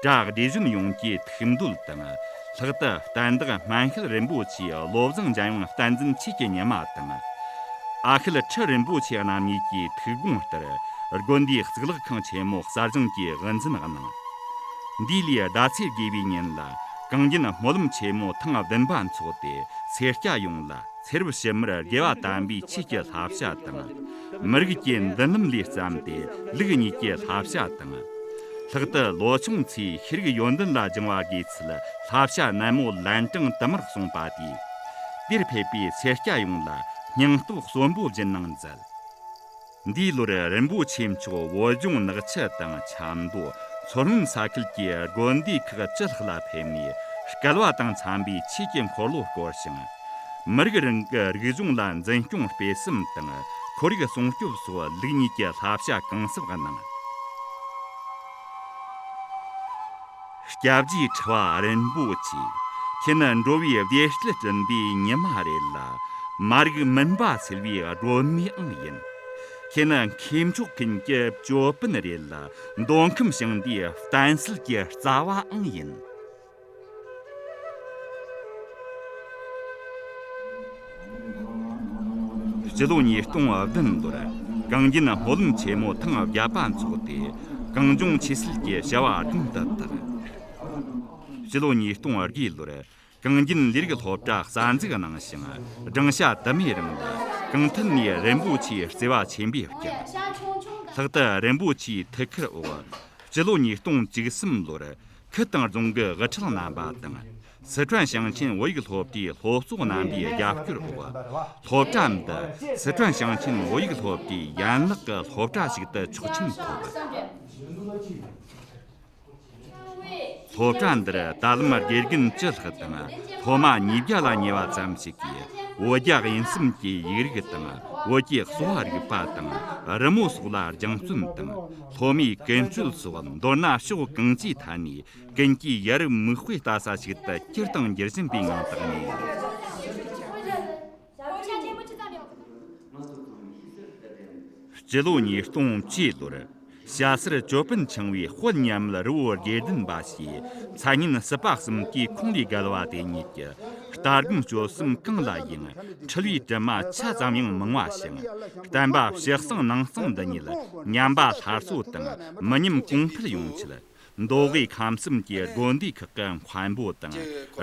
གྲྭ་སྡེ་གཞུང་ཡོངས་ཀྱི་ཐུགས་འདོད་དང་། ལྷག་ཏུ་བསྟན་བདག་སྨན་ཤེལ་རིན་པོ་ཆེའི་བློ་བཟང་འཇམ་དབྱངས་བསྟན་འཛིན་ཆོས་ཀྱི་ཉི་མ་དང་། ཨ་ཤེལ་ཁྲི་རིན་པོ་ཆེ་རྣམ་གཉིས་ཀྱི་ཐུགས་དགོངས་ལྟར། དགོན་སྡེའི་གཙུག་ལག་ཁང་ཆེན་མོ་གསར་བཞེངས་ཀྱི་དབུ་འཛིན་གནང་། འདི་ལོའི་ཟླ་ཚེས་དགུ་པའི་ཉིན་ལ། གངས་ཅན་སྨོན་ལམ་ཆེན་མོ་ཐེངས་བདུན་པ་འཚོགས་ཏེ། སེར་སྐྱ་ཡོངས་ལ་ཚེ་རབས་ཕྱི་མར་དགེ་བ་དམ་པའི་ཆོས་ཀྱི་བསླབ་བྱ་དང་། མི་རིགས་ཀྱི་མདུན་ལམ་ལས་བརྩམས་ཏེ་ལུགས་གཉིས་ཀྱི་བསླབ་བྱ་དང་། ལྷག་ཏུ་ལོ་ཆུང་ཚེའི་ཤེས་རིག་ཡོན་ཏན་ལ་སྦྱང་བ་དགོས་ཚུལ་བསླབ་བྱ་ནན་མོ་ལན་གྲངས་དུ་མར་གསུངས་པ་དེས། དེར་ཕེབས་པའི་སེར་སྐྱ་ཡོངས་ལ་སྙིང་སྟོབས་གསོན་པོ་སྦྱིན་གནང་མཛད། འདིའི་ལོར་རིན་པོ་ཆེ་མཆོག་བོད་ལྗོངས་ནག་ཆུ་དང་ཆབ་མདོ། མཚོ་སྔོན་ས་ཁུལ་གྱི་དགོན་སྡེ་ཁག་བཅུ་ལྷག་ལ་ཕེབས་ནས། སྐལ་བ་དང་འཚམ་པའི་ཆོས་ཀྱི་འཁོར་ལོ་བསྐོར་ཞིང་། མི་རིགས་རང་གི་རིག་གཞུང་ལ་འཛིན་སྐྱོང་སྤེལ་གསུམ་དང་། ཁོར་ཡུག་སྲུང་སྐྱོབ་སོགས་ལུགས་གཉིས་ཀྱི་བསླབ་བྱ་གང་ཟབ་གནང་། སྐྱབས་རྗེ་ཁྲི་བ་རིན་པོ་ཆེ། ཁྱེད་ནི་འགྲོ་བའི་བདེ་སྐྱིད་སྦྱིན་པའི་ཉི་མ་རེད་ལ། མ་རིག་མུན་པ་སེལ་བའི་སྒྲོན་མེའང་ཡིན། ཁྱེད་ནི་མཁས་མཆོག་ཀུན་གྱི་ཅོད་པན་རེད་ལ། མདོ་ཁམས་ཞིང་སྡེའི་བསྟན་སྲིད་ཀྱི་རྩ་བའང་ཡིན། སྤྱི་ལོ་ཉིས་སྟོང་བདུན་ལོར་གངས་ཅན་སྨོན་ལམ་ཆེན་མོ་ཐེངས་བརྒྱད་པ་འཚོགས་ཏེ། གངས་ལྗོངས་ཆོས་སྲིད་ཀྱི་བྱ་བ་གོང་དུ་བཏང་། སྤྱི་ལོ་ཉིས་སྟོང་དགུ་ལོར་གངས་ཅན་ལས་རིགས་སློབ་གྲྭ་གསར་འཛུགས་གནང་ཞིང་། སྦྲང་ཤ་དུ་མའི་རིང་ལ་གང་ཐད་ནས་རིན་པོ་ཆེའི་བརྩེ་བ་ཆེན་པོས་བསྐྱངས། ལྷག་ཏུ་རིན་པོ་ཆེའི་ཐུགས་ཁུར་འོག་སྤྱི་ལོ་ཉིས་སྟོང་བཅུ་གསུམ་ལོར། ཁུལ་དང་རྫོང་གི་དབུ་ཁྲིད་རྣམ་པ་དང་། སི་ཁྲོན་ཞིང་ཆེན་བོད་ཡིག་སློབ་གྲྭའི་སློབ་གཙོ་རྣམ་པའི་རྒྱབ་སྐྱོར་འོག་སློབ་གྲྭ་འདི་སི་ཁྲོན་ཞིང་ཆེན་བོད་ཡིག་སློབ་གྲྭའི་ཡན་ལག་གི་སློབ་གྲྭ་ཞིག་ཏུ་ཆོག་མཆན་ཐོབ། སློབ་གྲྭ་འདིར་ད་ལམ་དགེ་རྒན་བཅུ་ལྷག་དང་སློབ་མ་ཉིས་བརྒྱ་ལ་ཉེ་བ་ཙམ་ཞིག་གིས། བོད་རྒྱ་དབྱིན་གསུམ་གྱི་ཡིག་རིགས་དང་། བོད་ཀྱི་གསོ་བ་རིག་པ་དང་། རི་མོ་སོགས་ལ་སྦྱང་བརྩོན་དང་། སློབ་མའི་ཀུན་སྤྱོད་སོགས། མདོར་ན་ཕྱོགས་གང་ཅིའི་ཐད་ནས་ཀུན་གྱིས་ཡ་རབས་མིག་དཔེ་ལྟ་ས་ཞིག་ཏུ་གྱུར་དང་འགྱུར་བཞིན་པའི་ངང་དུ་གནས་ཡོད། སྤྱི་ལོ་ཉིས་སྟོང་བཅུ་ལོར། སྐྱ་སེར་ཅོད་པན་འཆང་བའི་དཔལ་མཉམ་མེད་རི་བོ་དགེ་ལྡན་པ་ཞེས་མཚན་སྙན་སྲིད་པ་གསུམ་གའི་ཁོངས་ལས་བརྒལ་བ་དེ་ཉིད་ཀྱི་ལྟ་སྒོམ་སྤྱོད་གསུམ་གང་ལ་ཡང་འཁྲུལ་བའི་དྲི་མ་ཆ་ཙམ་ཡང་མང་བ་ཞིང་། བསྟན་པ་ཕྱི་གཙང་ནང་གཙང་འདི་ཉིད་ཉམས་པ་སླར་གསོ་དང་མི་ཉམས་གོང་འཕེལ་ཡོང་ཆེད། མདོ་དབུས་ཁམས་གསུམ་གྱི་དགོན་སྡེ་ཁག་གི་མཁན་པོ་དང་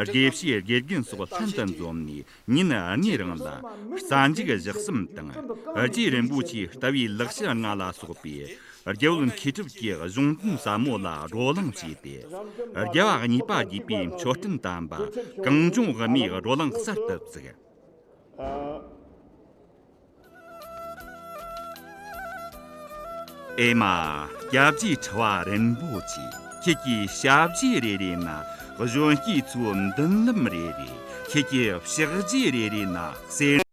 དགེ་བཤེས་དགེ་རྒན་སོགས་ལྷན་དུ་འཛོམས་ནས། ཉིན་ལྔའི་རིང་ལ་རྩ་འཇུག་བཞག་གསུམ་དང་། རྗེ་རིན་པོ་ཆེའི་ལྟ་བའི་ལེགས་བཤད་ལྔ་ལ་སོགས་པའི་རྒྱ་བོད་མཁས་གྲུབ་ཀྱི་གཞུང་དོན་ཟབ་མོ་ལ་བགྲོ་གླེང་བྱས་ཏེ། རྒྱལ་བ་གཉིས་པ་དགྱེས་པའི་མཆོད་སྤྲིན་དམ་པ་གངས་ལྗོངས་དབུ་མའི་བགྲོ་གླེང་གསར་དུ་བཙུགས། ཨེ་མ། སྐྱབས་རྗེ་ཁྲི་བ་རིན་པོ་ཆེ། ཁྱེད་ཀྱི་ཞབས་རྗེས་རེ་རེ་ན། གཞོན་སྐྱེས་ཚོའི་མདུན་ལམ་རེ་རེ། ཁྱེད་ཀྱི་ཕྱག་རྗེས་རེ་རེ་ན། གསེར་